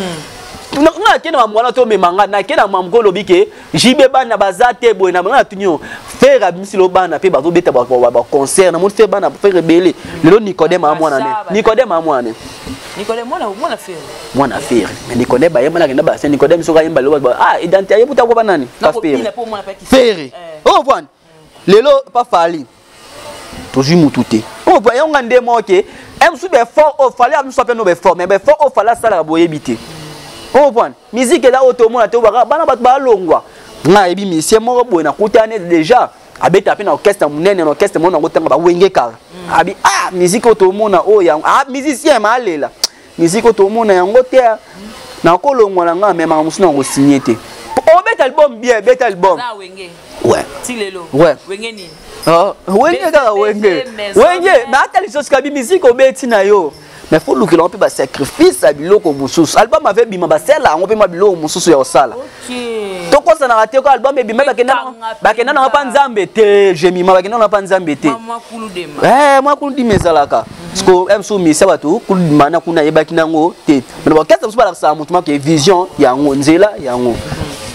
Nga ake na mamwana tomema, nga nake na mamko olobi ke JB bana baza te boye na bango. Natuni yo, Ferre abimisi lo bana mpe bazobeta baconcert, namoni Ferre bana, Ferre ebele lelo. Nicodème a mwana ne, Nicodème a mwana ne. Mwana Ferre, mais Nicodème bayemba nakenda base. Nicodème soki ayemba lelo, ah, identité ayebuta ko banani pa Ferre. Ferre oyo vwani lelo pa Fally, tozwi mutu te oyo yango nde moko ke mosusu baeffort oyo Fally abiso mpe no baeffort, mais baeffort oyo Fally asalaka boyebi te. Oyo vwani musique eza oyo tomona te, bana bato balongwa. Nga nayebi musicien moko boye, nakutani déjà, abeta mpe na orchestre monene, na orchestre moko nango, Bawenge kaka. Abi ah, musique oyo tomona oyo yango, ah, musicien maalela musique oyo tomona yango te, nakolongwa na nga, memaka mosusu na kosigne te. Obeta album bien, beta album. Ouais, ouais, Wenge kaka, Wenge, Wenge. Mais ata lisusu kabi musique obeti na yo, mais faut lukela mpe basacrifice ya biloko mosusu. Album ave ebima, basala yango mpe mwa biloko mosusu ya kosala. Tokosanaka te ko album ebima, bakenda nanga mpa Nzambe te. Jemima bakenda nanga mpa Nzambe te, mwa kuludima ezalaka parce que mso misa bato kuludima na kuna ayebaki nango te. Mais bakesa mosusu balakisaka motu mako vision yango, nzela yango,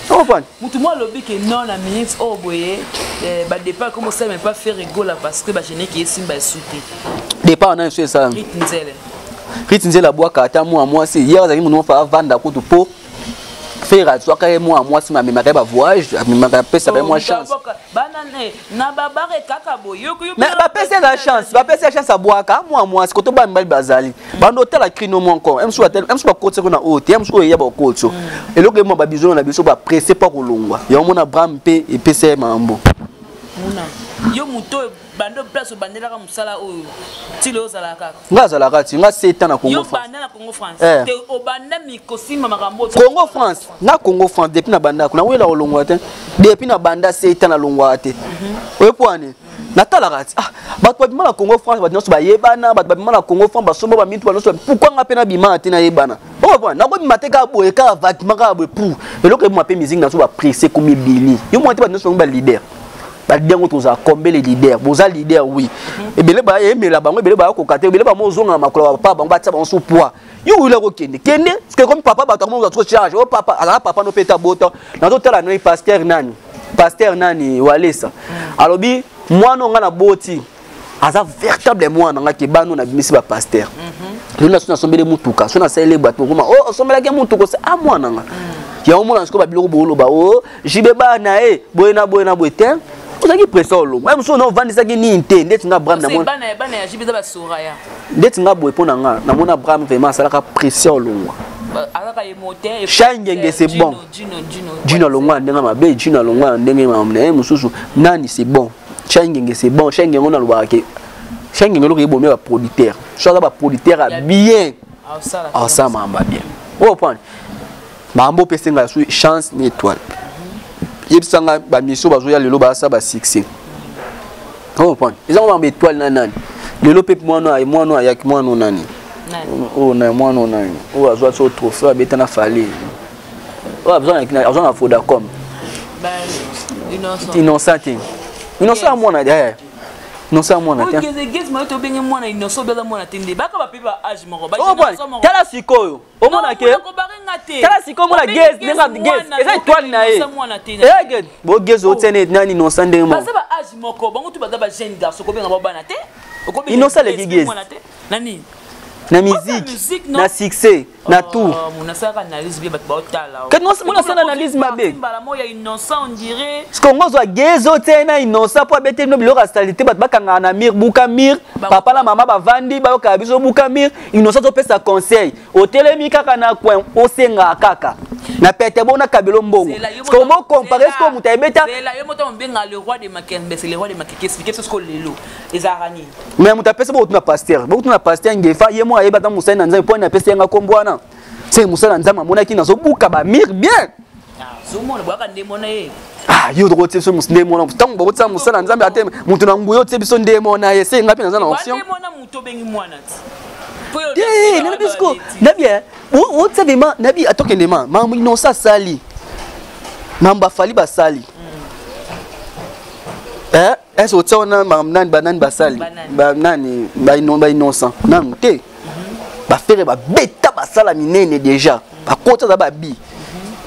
comprendre. Mutu moko alobi ke non, na minute oyo boye, badépart comme osalema pas Ferre Gola parce que bagénérique esimba esu te. Départ na so esalama. Nzele. Rit Nzele abwaka ata mwa mwasi ye azalaki motu moko avanda kutu mpo Ferre azwaka ye mwa mwasi, ma amemaka ye bavoyage, amemaka, apesaka ye mwa chance. Mais bapesi ye la chance, bapesi ye chance, abwaka mwa mwasi koto. Bana mibali bazali bando otala crino mwa encore msu msu bakotisa ko na oyo te msu oyo eya bakotso eloko ye mwa babizono na biso bapresse mpo kolongwa yango. Mona Bram mpe epesa ye mambo. Yo moto oyo bando place obandelaka mosala oyo ti lelo ozalaka kaka? Nga azalaka ti nga 7 ans na Congo. France, obanda na Congo France te, obanda mikosimba makambo. Congo France, na Congo France depuis na banda kuna, wela kolongwa te. Depuis na banda 7 ans, nalongwaka te. Oyo po ani natalaka ti ah, bato babima na Congo France, bato nyonso bayebana. Bato babima na Congo France, basomba bamintu, bato nyonso. Pourquoi nga mpe nabima te, nayebana? Oyo nakobima te kaka boye, kaka vaguement, kaka boye pour eloko ebima mpe musique naso bapresse komi ebele. Yo mwana te, bato nyonso bango baleader, baleader yango tozala combien les leaders? Boza leader, oui, ebele bayemela bango, ebele bayokoka te, ebele bango ozonga na makolo ya papa bango, batia bango sous poids. Yo wila kokende kende parce que comme papa, bato yango trop charge. O papa azala papa no peta bota. Nazotala noi pasteur nani, pasteur nani Walesa alobi mwana nga na boti aza véritable mwana nga ke bano na bimisi bapasteur. Lelo na so nasombeli mutuka, so nasaleli bato okoma o osombelaki mutuka ose a mwana nga yango. Mona sikoyo babiloko booloba o jibe bana ye boye na boye na boye te, ozalaki presa olongwa ye mosusu na ovandisaki nini te. Ndeti nga Abraham, ndeti nga boye mpo na nga namona Abraham vraiment asalaka pression olongwa. Shai Ngenge, c'est bon. Jino alongwa na ndenge mabe, Jino alongwa na ndenge na ye mosusu nani, c'est bon. Shai Ngenge, c'est bon. Shai Ngenge ngo nalobaka ke Shai Ngenge eloko ebomi baproducteur, so aza baproducteur ya bien, asala makambo ya bien. Oyo prendre makambo opesenga so chance na étoile, yebisanga bamission bazoya lelo, basala basuccès. Comprendre, eza makambo étoile na nani lelo mpe mwana mwana ayaki mwana nani oyo na mwana nani oyo azwa so trophée, abeta na Fally, oyo azwa na Vodacom. Innocent te, Innocent ya mwana, Innocent ya mwana te. Tobenge mwana Innocent, obe aza mwana te nde baka bape ba age moko. Tala sikoyo, omona ke tala sikoyo, omona Gaz ndenge Gaz eza étoile na ye, ege bo Gaz otiene nani Innocent ndenge moko. Baza ba age moko, bango tu baza ba jeune garçon, kobenga bao bana te. Innocent aleki Gaz. Nani? Na musique, na succès, na tout. Nasalaka analyse bien, bato baotala. Mona asala analyse mabe. Mbala moko ya Innocent, on dirait. Parce que ngozwa Gezo te na Innocent mpo abete bino biloko ya saleté, bato bakangaka na mire, buka mire, papa na mama bavandi bayokaka biso, buka mire. Innocent topesa conseil, otelemi kaka na coin, osengaka kaka. Na pete bona kabelo mbongo. Comment comparer ce que moto ayebeta? Zela, yo moto obenga le roi de Makembe, c'est le roi de Makeke, expliquer ce que lelo ezalaka nini? Mais moto apesa, bokotuna pasteur, bokotuna pasteur Ngefa, ye moko ayeba ata mosali na Nzambe mpo ani apesa yanga nkombo wana. Se mosali na Nzambe amonaki nazobuka bamire bien. Azomona boyaka nde mona ye. Ah, yo tokotia biso nde mona ntango bokotia mosala na Nzambe ate moto na nguya otie biso nde mona ye, se nga mpe naza na option. Nde mona moto obengi mwana ti. Te, nabi siko nabi otia vraiment nabi atokende ma makambo inosa asali, makambo bafali basali. Est-ce otia wana makambo nani banani basali, banani bainnocent nanu te, bafere babeta basala minene déjà, bakota aza babi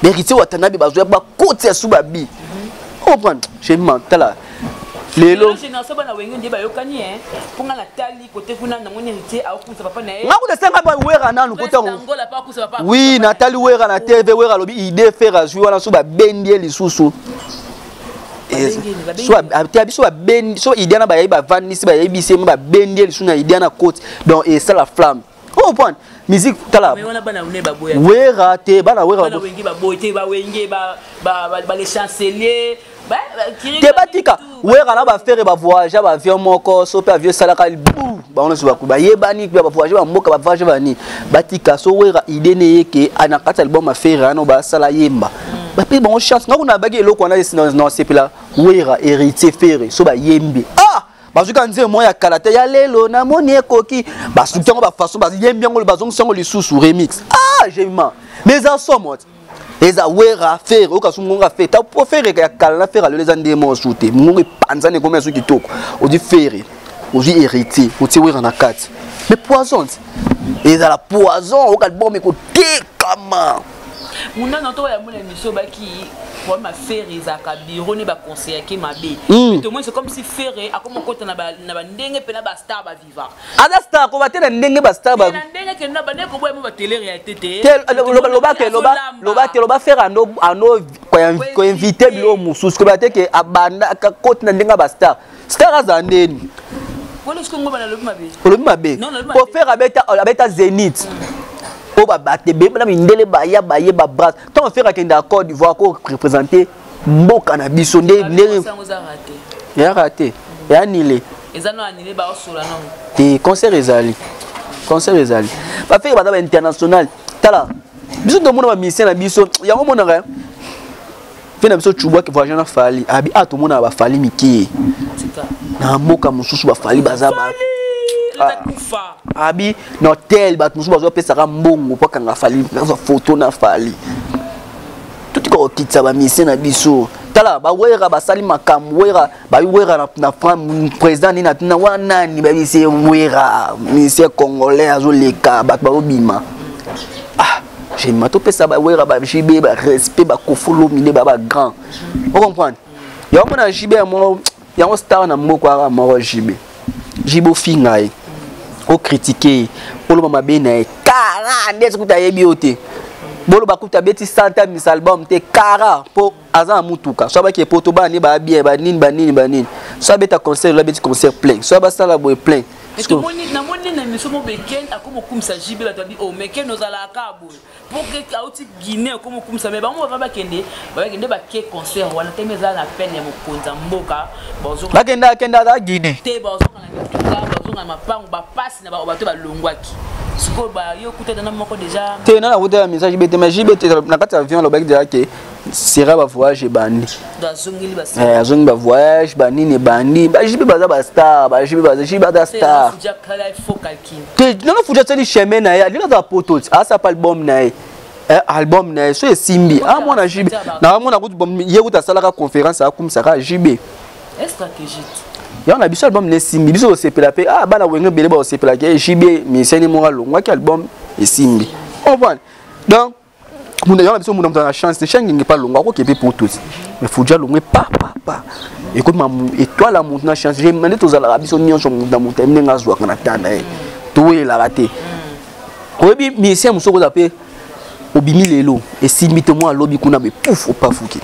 Héritier Watanabe bazwa bakoti ya su babi comprendre. Jema tala lelo. Génération bana Wenge nde bayokani hein, mpo nga natali kote kuna, namoni Héritier aokumisa papa na ye. Nga kuta senga ba Wera nanu kota. Angola pa akusa papa. Oui, natali Wera na TV, Wera alobi idée Ferre azwi wana, so babendi ye lisusu, so te biso babendi, so idée na bayebi, bavandisi, bayebisi ye, babendi ye lisusu na idée na côte, donc esala flamme. Comprendre musique, tala. Mais wana bana ne baboya. Wera te, bana Wera. Bana Wenge baboyi te, bawenge ba les chanceliers. Te, batika Wera na bafere bavoyage baavion moko, so mpe avion esalaka bu bango nyonso bayebani, bavoyage bamboka, bavoyage bani, batika. So Wera idée ne ye ke na kati ya album afere wana basala yemba, bapesi bango chance. Nga kuna baki eloko wana nasepela Wera, Héritier, Fere, so bayembi, ah, bazwika nzembo moko ya kala te ya lelo namoni ekoki, basuki yango bafaçon bayembi yango, bazongisi yango lisusu remix. Ah, jema, mais eza somo te, eza Wera, Fere, oyoka su ngonga Fere ta po Fere ya kala na Fere lelo eza nde moko su te, ngonga epanzani, ekomi ya su kitoko. Ozwi Fere, ozwi Héritier, otie Wera na kati, mais poison te, ezala poison, oyoka album ekotekama. Munana to ya mona émission baki problème ya Ferre ezalaka bureau ne baconseillaki mabe. Tomoni c'est comme si Ferre akoma okota na bandenge mpe na bastar bavivaka. Aza star, koba te na ndenge bastar. Na ndenge ke na bandenge koboya mo batele réalité te. Loba ke loba, loba te, loba Ferre ando ando koinvite biloko mosusu, koba te ke abanda koti na ndenge ya bastar. Star aza ndeni. Olobi mabe po Ferre abeta, abeta Zénith oyo bato ebele na mindele baya baye babras. Ntango Ferre akende ya Côte d'Ivoire ko représente mboka na biso nde ndenge eyaka te, eya nile te. Concert ezali, concert ezali, bafere baza bainternational. Tala biso tomona bamusicien na biso yango omonaka mpe na biso cubwaki voyage na Fali abi a tomonaka bafali mike na mboka mosusu, bafali baza ba abi na hotel, bato mosusu bazopesaka mbongo mpo akanga Fali, azwa foto na Fali. Totika kokitisa bamusicien na biso. Tala bawera basali makambo, Wera babi, Wera na président nini atuna wana nani, babisi Wera musicien congolais azoleka, bato bazobima. Ah, j'aime topesa bawera, baJB barespect, bakofolomine ba bagrand, ocomprendre yango. Mona JB ya moko yango star na mboka aka moko JB. JB ofinga ye, okritike ye, oloba mabe na ye kara nde soki ayebi yo te, boloba kuta abeti santa misa album te kara mpo aza na mutuka, so abaki epoto bana ne baa bien, banini banini banini, so abeta concert, abeti concert plein, so abasala boye plein. Namoni na émission mo beken akoma okumisa JB, bato babi o meken ozalaka boye po ke auti Guinée, okoma okumisa me bango bava bakende, bakende bake concert wana teme eza na peine ya mokonzi ya mboka. Bakende, akende aza Guinée. Te, bazonga na mituka, bazonga na mapango, bapasi na bato balongwaki sikoyo bayo kutana na moko déjà. Te, nana kuta ya message JB te, mais JB te na kati ya avion alobaki déjà ke sera bavoyage ebandi, azongi bavoyage banini ebandi. BaJB baza bastar, baJB baza, JB aza star te. Nano Fuja asali chemin na ye, alingi aza poto ti asapa album na ye, album na ye so esimbi amona JB naamona kutu ye kutu asalaka conférence akumisaka JB yango na biso. Album na esimbi, biso tosepela mpe. Ah, bana Wenge ebele bakosepelaka JB miseni moko alongwaki, album esimbi, comprendre. Donc munda yango na biso, munda moto na chance te. Shangenge mpe alongwa, akoki mpe po tosi, mais Fuja alongwe pa pa pa, ekomi étoile ya motu na chance nde tozalaka biso nyonso. Motu na motu ayebi ndenge azwaka na ta na ye, towelelaka te. Oyebi musicien mosusu okoza mpe obimi lelo, esimbi te, mwa alobi kuna be pouf, opafuki.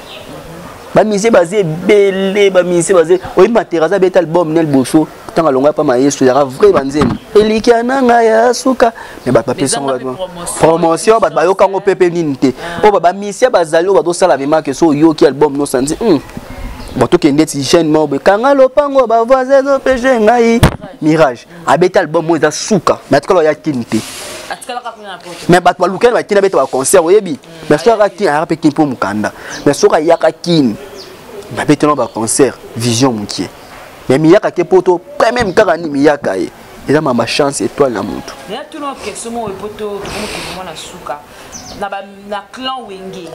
Bamusicien baza ebele, bamusicien baza. Oyebi Materaza abeta album ne liboso ntango alonga pa mayesu, ezalaka vrai banzembo elikia na ngai ya suka. Me bato bapesa yango promotion, bato bayoka yango mpe mpe nini te. Oyo bamusicien bazali oyo bazosala vraiment ke so oyoki album nosanzi bon, tokende ti jeune moko boye kanga lopango bavoisin ezopege ngai Mirage abeti album oyo eza suka, mais atikala oya kini te. Mais bato balukani bakini abeta baconcert, oyebi. Mais soki ayaka kini, ayaka mpe kini mpo mokanda. Mais soki ayaka kini, babetela baconcert vision mokie. Mais miyaka te poto même kaka ni miyaka ye eza mama chance étoile na motu. Tuna question moko epo tokomokoma na suka na clan Wenge.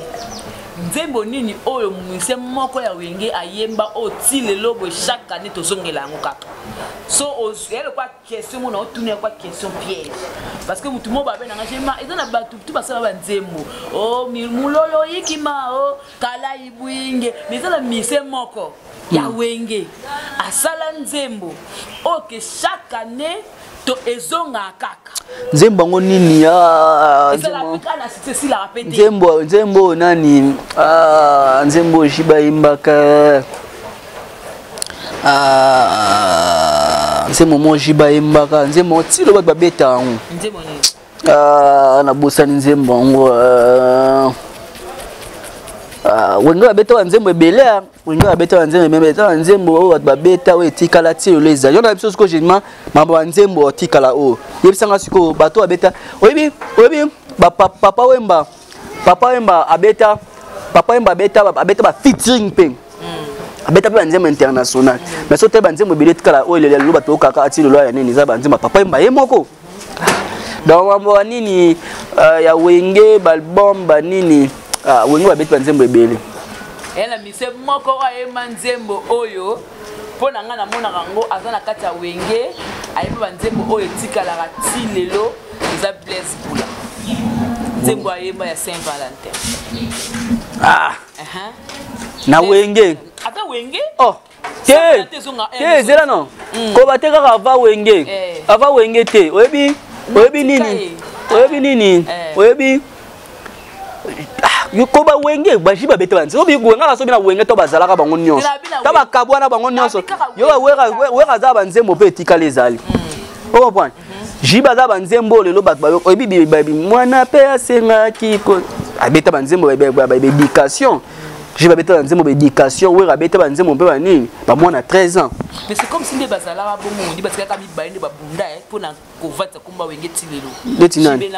Nzembo nini oyo musicien moko ya Wenge ayemba oyo ti lelo boye chaque année tozongela yango kaka? So ya lokwa question mona otuna ya kwa question piège, parce que motu moko babenanga jema eza na bato tu basala banzembo o mulolo yikima o kala ibwinge, mais eza na musicien moko ya Wenge asala nzembo oyo ke chaque année to ezongaka kaka. Nzembo yango nini? Nzembo, nzembo nani? Nzembo oyo Jiba ayembaka, nzembo moko Jiba ayembaka, nzembo moko tilo bato babeta yango, nabosani nzembo yango. Wenge babeta banzembo ebele, Wenge babeta banzembo ebele, babeta banzembo oyo bato babeta oyo etikala ti lelo ezali yo na biso. Sikoyo généralement mambo ya nzembo otikala oyo yebisanga sikoyo bato babeta, oyebi, oyebi Papa Wemba, Papa Wemba abeta, Papa Wemba abeta, abeta ba featuring mpe abeta mpe banzembo international. Mais so te banzembo ebele etikala oyo lelo bato okaka ati lelo ya nini, eza banzembo ya Papa Wemba ye moko. Donc mambo ya nini ya Wenge, baalbum banini, Wenge babeti banzembo ebele. Ela mise moko oyo ayemba nzembo oyo mpo na ngai namonaka yango aza na kati ya Wenge, ayemba banzembo oyo etikalaka ti lelo, eza Blaise Bula, nzembo ayemba ya Saint Valentin. Ah. Na Wenge? Ata Wenge. Oh te te, ezela non, koba te kaka ava Wenge, ava Wenge te. Oyebi, oyebi nini, oyebi nini, oyebi koba Wenge baji babeta banzembo. Obi Wenge na sobi na Wenge to bazalaka bango nyonso ta bakabwa na bango nyonso. Yo Wera aza banzembo mpe etikala ezali, ocomprendre? Jiba aza banzembo lelo bato oyebi mwana mpe asengaki abeta banzembo baéducation. Jiba abeta banzembo baéducation, Wera abeta banzembo mpe banini, bamwana 13 ans. Mais c'est comme si nde bazalaka bongo, ndi batikaka mibale nde babunda mpona kovandisa komba Wenge ti lelo. Neti nani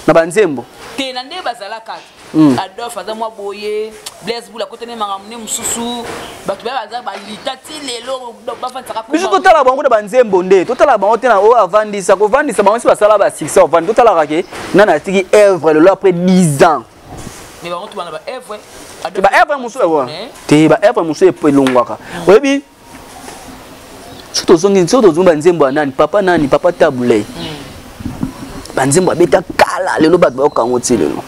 na banzembo? Te, na nde bazalaka, Adolphe aza mwa boye, Blaise Bula akotani makambo nde mosusu, bato baya baza balita ti lelo bavandisaka. Biso totala bango na banzembo nde totala bango te na oyo avandisa kovandisa bango si basala basuccès ovandi. Totalaka ke nani atiki œuvre lelo après 10 ans. Mais bango tobana ba œuvre. Ba œuvre mosusu te, ba œuvre mosusu elongwaka. Oyebi, so tozongi, so tozongi banzembo ya nani, papa nani, papa Tabuley, banzembo abeta kala lelo bato bayoka yango ti lelo.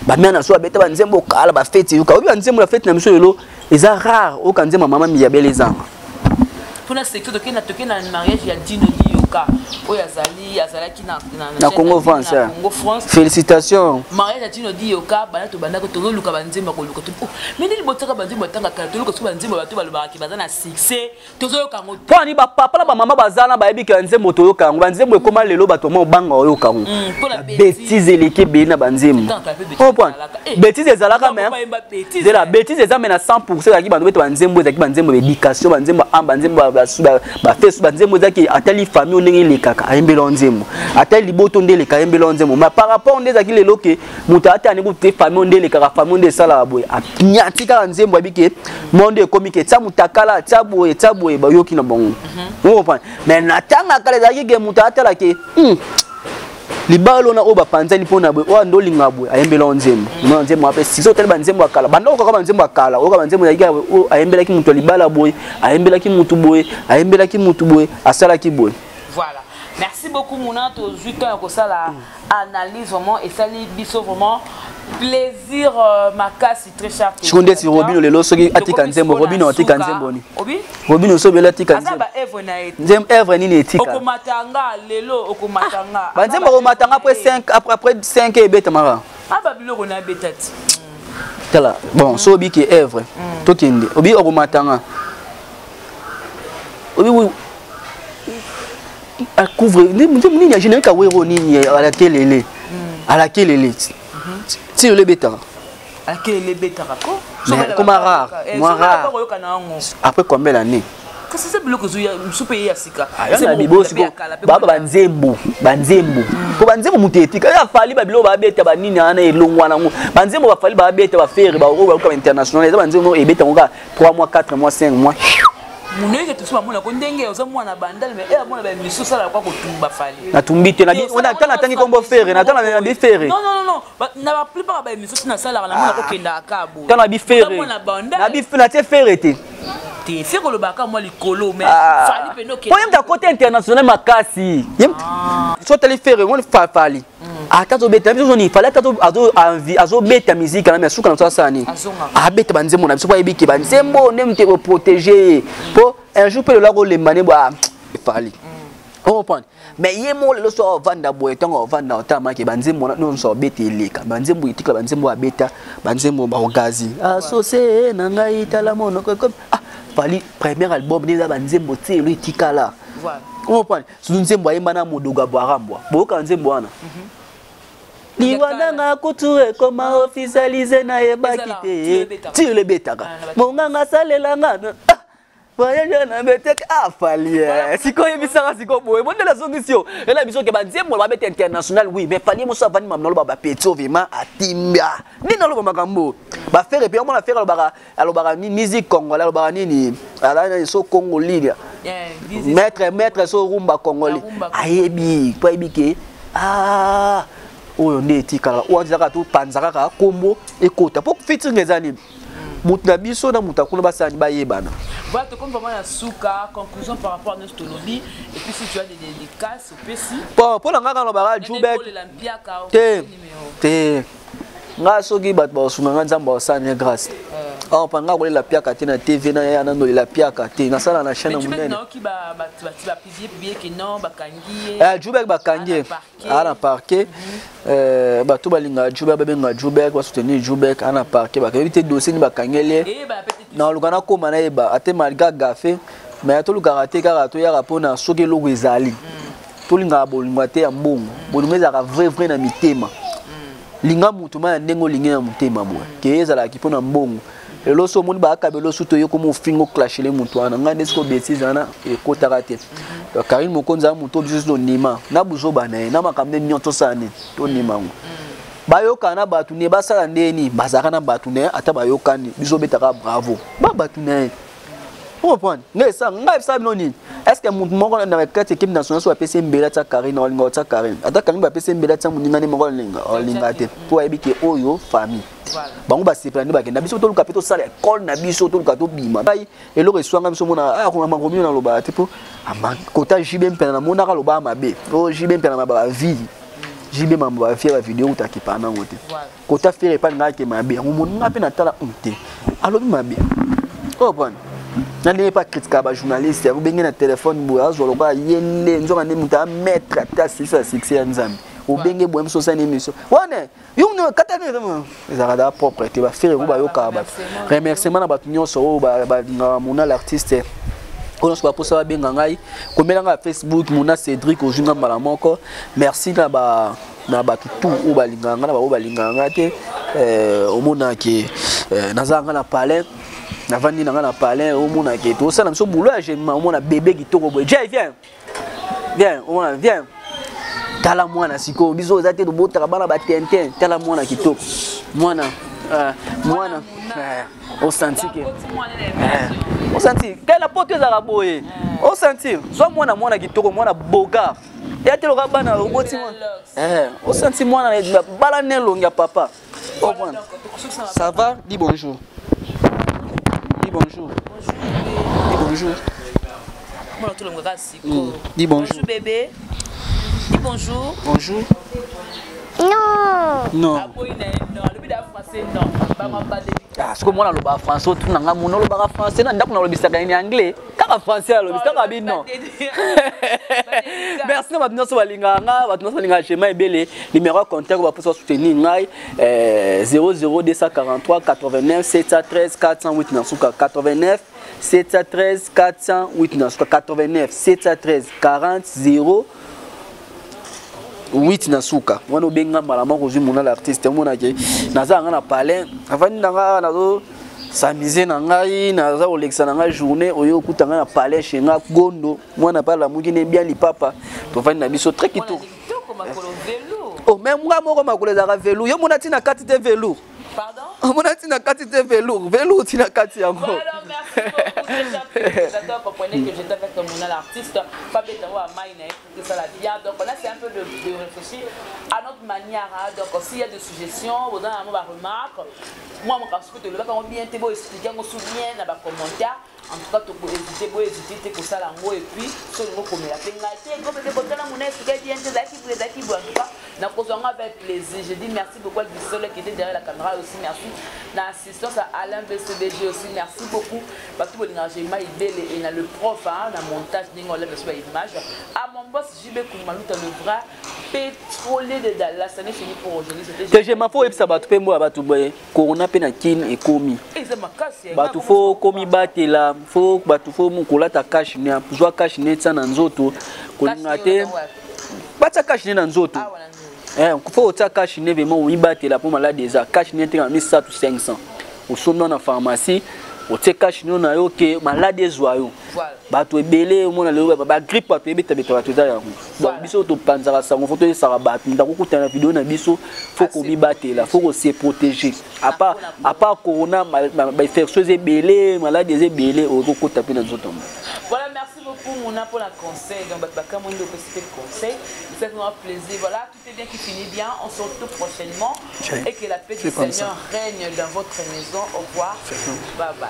Bamia na so abeta banzembo kala, bafeti yoka, oyebi banzembo na feti na biso lelo eza rare oyoka nzembo ya mama Miyabele ezanga. Mpona section toke na mariage ya Dino Diyoka oyo azali azalaki na na Congo France. Na Congo France. Félicitations. Mariage ya Dino Diyoka, bana tobandaki tozoluka banzembo ya koluka, mais nini botiaka banzembo batanga kala? Toluka soki banzembo bato balobaka baza na succès, tozoyoka yango. Mpo ani bapapa na bamama baza na bayebi ke nzembo toyoka yango, banzembo ekóma lelo bato ma obanga oyoka yango, bêtise eleki ebele na banzembo. Bêtise ezalaka, mais zela bêtise eza me na 100 ezalaki bango bete banzembo ezalaki banzembo ya éducation, banzembo a banzembo bafesu, banzembo ezalaki atali famille ndenge elekaka ayembela nzembo, atali liboto nde eleka ayembela nzembo. Mais par rapport nde ezalaki lelo ke moto ata ani kutu te, famille nde elekaka, famille nde esalaka boye, ati kaka nzembo abi ke mo nde ekomi ke tia mutakala, tia boye, tia boye, bayoki na bango, ocomprendre? Mais na ntango kala ezalaki ke moto atala ke libala ona oyo bapanzani mpona boye, oyo ando olinga boye, ayembela nzembo na nzembo ape sisi. Otali banzembo ya kala, banda okaka banzembo ya kala, oyoka banzembo ezalaki oyo ayembelaki moto ya libala boye, ayembelaki motu boye, ayembelaki motu boye, asalaki boye. Voilà, merci beaucoup Muna. Tozwi temps ya kosala analyse, vraiment esali biso vraiment plaisir makasi, très cher. Siko ndeti Robino lelo soki atika nzembo, Robino atika nzembo ni Robino soki bela atika nzembo, nzembo œuvre nini etika? Okomatanga lelo, okomatanga. Banzembo okomatanga après 5, après 5 ebetamaka. Aba biloko na abeta ti. Tala, bon, so obi ke œuvre, tokende. Obi okomatanga. Obi oui. Couvre nini ya générique awero nini alakelele. Alakelele. Ti le betaka. Alakelele betaka ko. Mais comme rare, moi rare. Après combien d'années? Kasi eza biloko ezoya mosusu mpe ye ya sika. Na bibosi baba banzembo, banzembo po banzembo moto etika ya Fally, babiloko babeta banini wana elongwa nango. Banzembo baFally babeta, baFerre, baoyo baluka international, eza banzembo ebeta ngo kaka 3 mois, 4 mois, 5 mois. Munenge tosi bamonako ndenge oza mwana Bandale, mais e amona baémission osalaka kwa kotumba Fally. Natumbi te, ata natangi kombo Ferre, nata nabi Ferre. Non, non, non, na baplupart ya baémission ti nasalaka, namona kokendaka ka boye. Ta nabi Ferre, natie Ferre te. Te, Ferre olobaka mwa likolo, mais Fally pene. Po ye mutu akota international makasi. So otali Ferre, omoni Fally ata azobeta biso zoni, Fally ata azobeta musique na me suka na biso, asala nini? Abeta banzembo na biso po ayebi ke banzembo nde mutu ekoprotéger ye, po un jour mpe lelo akolemba ne bwa Fally, ocomprendre? Mais ye moko lelo so avanda boye, ntango avanda otamaki banzembo nyonso abeta eleka, banzembo etikala, banzembo abeta, banzembo baogazi asose na ngai, tala monoko. Ah, Fally premier album nde eza banzembo ti elo etikala, comprendre? Surtout nzembo ayemba na Modogo Abwarambwa, boyoka nzembo wana, liwa nanga kutu ekoma officialisé, nayebaki te, ti elo ebetaka monganga asalelanga voyage na beteke. Ah, Fally sikoyo oyebisaka sikoyo boye, bondela azongisi yo ela biso ke banzembo babeta international, oui, mais Fally moso avandi mamu naloba bapeti oyo vraiment atimbia nini, aloba makambo baFerre mpe omona Ferre alobaka, alobaka nini? Musique congolais, alobaka nini? Alani so Congo lidia maître, maître so rumba congolais, ayebi po ayebi ke ah, oyo nde etikala oyo azalaka, topanza kaka kombo ekota po featuring eza nini, moto na biso na moto akuna basani bayebana. Voilà, tokomi vraiment na suka. Conclusion par rapport à nyonso tolobi, et puis si tu as des dédicaces, opesi. Bon, mpo na nga kaka nalobaka Jubek te te. Nga soki bato bakosunga nga, Nzambe akosala ne grâce. Or pa nga kolela piaka te na TV na ya nano, lela piaka te, nasala na chaîne ya monene. Jubek bakangi ye aa na parquet. Bato balingaka Jubek, babengaka Jubek, basoutenir Jubek. Aa na parquet, bakeyebi te dossier nini bakangeli ye. Naluka nakóma nayeba ate, malgré gafe, mais tolukaka te kaka toyaka mpona soki eloko ezali. Tolingaka bolingo te ya mbongo, bolingo ezalaka vrai vrai na mitema. Linga motu ma ya ndenge olingi na motema boye, ke ezalaki mpona mbongo. Lelo so omoni baakabela osu, toye komo ofinga, oclashele motu wana. Ngai nde siko bétise wana ekotaka te. Donc Karine Mokonzi aza motu oyo biso tondima na buzoba na ye na makambo nde nyonso tosala nini, tondima yango. Bayokana na bato ne basala ndeni bazalaka na bato ne, ata bayokani, biso obetaka bravo ba bato na ye, comprendre? Ngai esa ngai esala bino nini? Est ce que motu moko na kati équipe nationale so bapesi mbela tia Karine, olinga otia Karine? Ata Karine bapesi mbela tia moninga nde moko, olinga olinga te, mpo ayebi ke oyo famille bango basepela nde bakenda. Biso toluka mpe tosala ekole na biso, toluka tobima. Ngai eloko eswanga biso mona makomi nalobaka te, mpo kota JB Mpena namonaka alobaka mabe o JB Mpena na bavie, JB mambo bavie, bavideo utaki pa nango te. Kota Ferre epai ngai ake mabe yango moninga mpe natala te, alobi mabe oyo pona na ndenge mpe akritikaka bajournaliste, obenge na telefone boye, azwa lokola ye nde nzoka nde moto amaître ata silisa ya succès ya Nzambe. Obenge boye moso osali émission wana yo kata ezalaka da propre te. BaFerre ko bayokaka bato. Remerciement na bato nyonso oyo balingaka Mona l'artiste, oyo nyonso baposa babenga ngai, komela ngai ya Facebook Mona Cédric, ozwi nga mbala moko. Merci na ba na bato tout oyo balingaka ngai, na baoyo balingaka ngai te. Omonake naza nga na palais, navandi na ngai na palais, omonake tosala biso boulot ya jema. Omona bébé kitoko boye, Jay, viens, viens, omona, viens, tala mwana sikoyo. Biso eza te tobotaka bana batintin. Tala mwana kitoko, mwana mwana osanti ke osanti kai na poto ezalaka boye, osanti zwa mwana, mwana kitoko, mwana boga ya te loka bana oboti, osanti mwana bala ne elongi ya papa. Ça va? Dis bonjour, dis bonjour, dis bonjour. Dis bonjour. Bonjour bébé. Dis bonjour. Bonjour. Non. Non. Non, le but français non. Ah, soki mwana alobaka français, otuna nga mona olobaka français na ndako, nalobisaka nini? Anglais kaka, français alobisi kaka bi non. Merci na bato nyonso balingaka nga, bato nyonso balingaka Jema Ebele. Numéro ya contact baposa basoutenir ngai, 00243 89 713 408 na suka, 89 713 408 na suka, 89 713 40 0 8 na suka wana. Obenga mbala moko, ozwi mona l'artiste. Omonake naza yanga na palais, avandi na nga, nazo s'amuser na ngai, naza kolekisa na ngai journée oyo. Okuta ngai na palais chez nga Gondo, mwana mpe alamuki ne bien lipapa, tovandi na biso très kitoko. Oh, mais nga moko makolo ezalaka velours. Yo mona ntina kati te, velours. Pardon? Omona ntina kati te, velours, velours ntina kati yango. Voilà, merci beaucoup, très cher téléspectateurs. Comprenez que j'étais avec mon artiste, Fabien Tango Amaïna, pour que ça la bien. Donc, on a essayé un peu de réfléchir à notre manière. Hein. Donc, s'il y a des suggestions, vous avez une remarque, moi, mon cas, je peux bien te expliquer, on souvient dans les commentaires. En tout cas, tokohésite, bohésite te kosala yango. Et puis so olingo komela mpe ngai te, gobebe kotala mona esika bien te, ezalaki boye, ezalaki boye. En tout cas, nakozwa yango avec plaisir. Je dis merci beaucoup à Bisole qui était derrière la caméra aussi. Merci na assistance à Alain BCBG aussi. Merci beaucoup bato bolingaka Jema Ibele et na le prof, hein, na montage ndenge oleba so baimage, à mon boss JB Kumaluta, le vrai pétrolier de Dallas. Ça n'est fini pour aujourd'hui. C'était te Jema. Fo oyebisa bato mpe mboya bato boye, corona mpe na Kine ekomi. Eza makasi. Bato fo komibatela, fo bato fo kolata cache-nez. Zwa cache-nez, tia na nzoto. Kolinga te, batia cache-nez na nzoto. Fo otia cache-nez vraiment, omibatela mpo maladi eza. Cache-nez te na misato 500, osombi na pharmacie, otie cache-nez na yo ke maladi ezwa yo. Bato ebele omona lelo bagrippe, bato ebetabeta bato, eza yango. Donc biso topanzaka sango, fo toyesaka bato, moto akokutana na video na biso, fo komibatela, fo kose protéger. À part corona, bainfection eza ebele, maladi eza ebele oyo kokota mpe na nzoto. Voilà, merci beaucoup Mouna pour la conseil. Donc, Bakamondo peut conseil. C'est un plaisir. Voilà, tout est bien qui finit bien. On se retrouve prochainement. Et que la paix du Seigneur règne dans votre maison. Au revoir. Bye bye.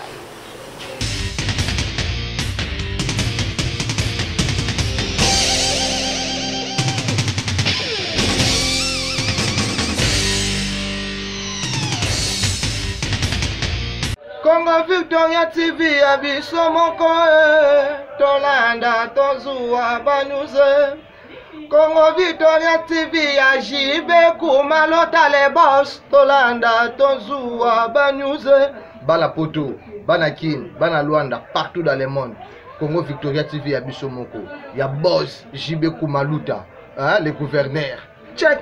Congo Victoria TV ya biso moko e, tolanda tozuwa banews. Congo Victoria TV ya JB Kumalota le boss, tolanda tozuwa banews. Bana Poto, bana Kin, bana Luanda, partout dans le monde, Congo Victoria TV ya biso moko ya boss JB Kumaluta, hein, le gouverneur check.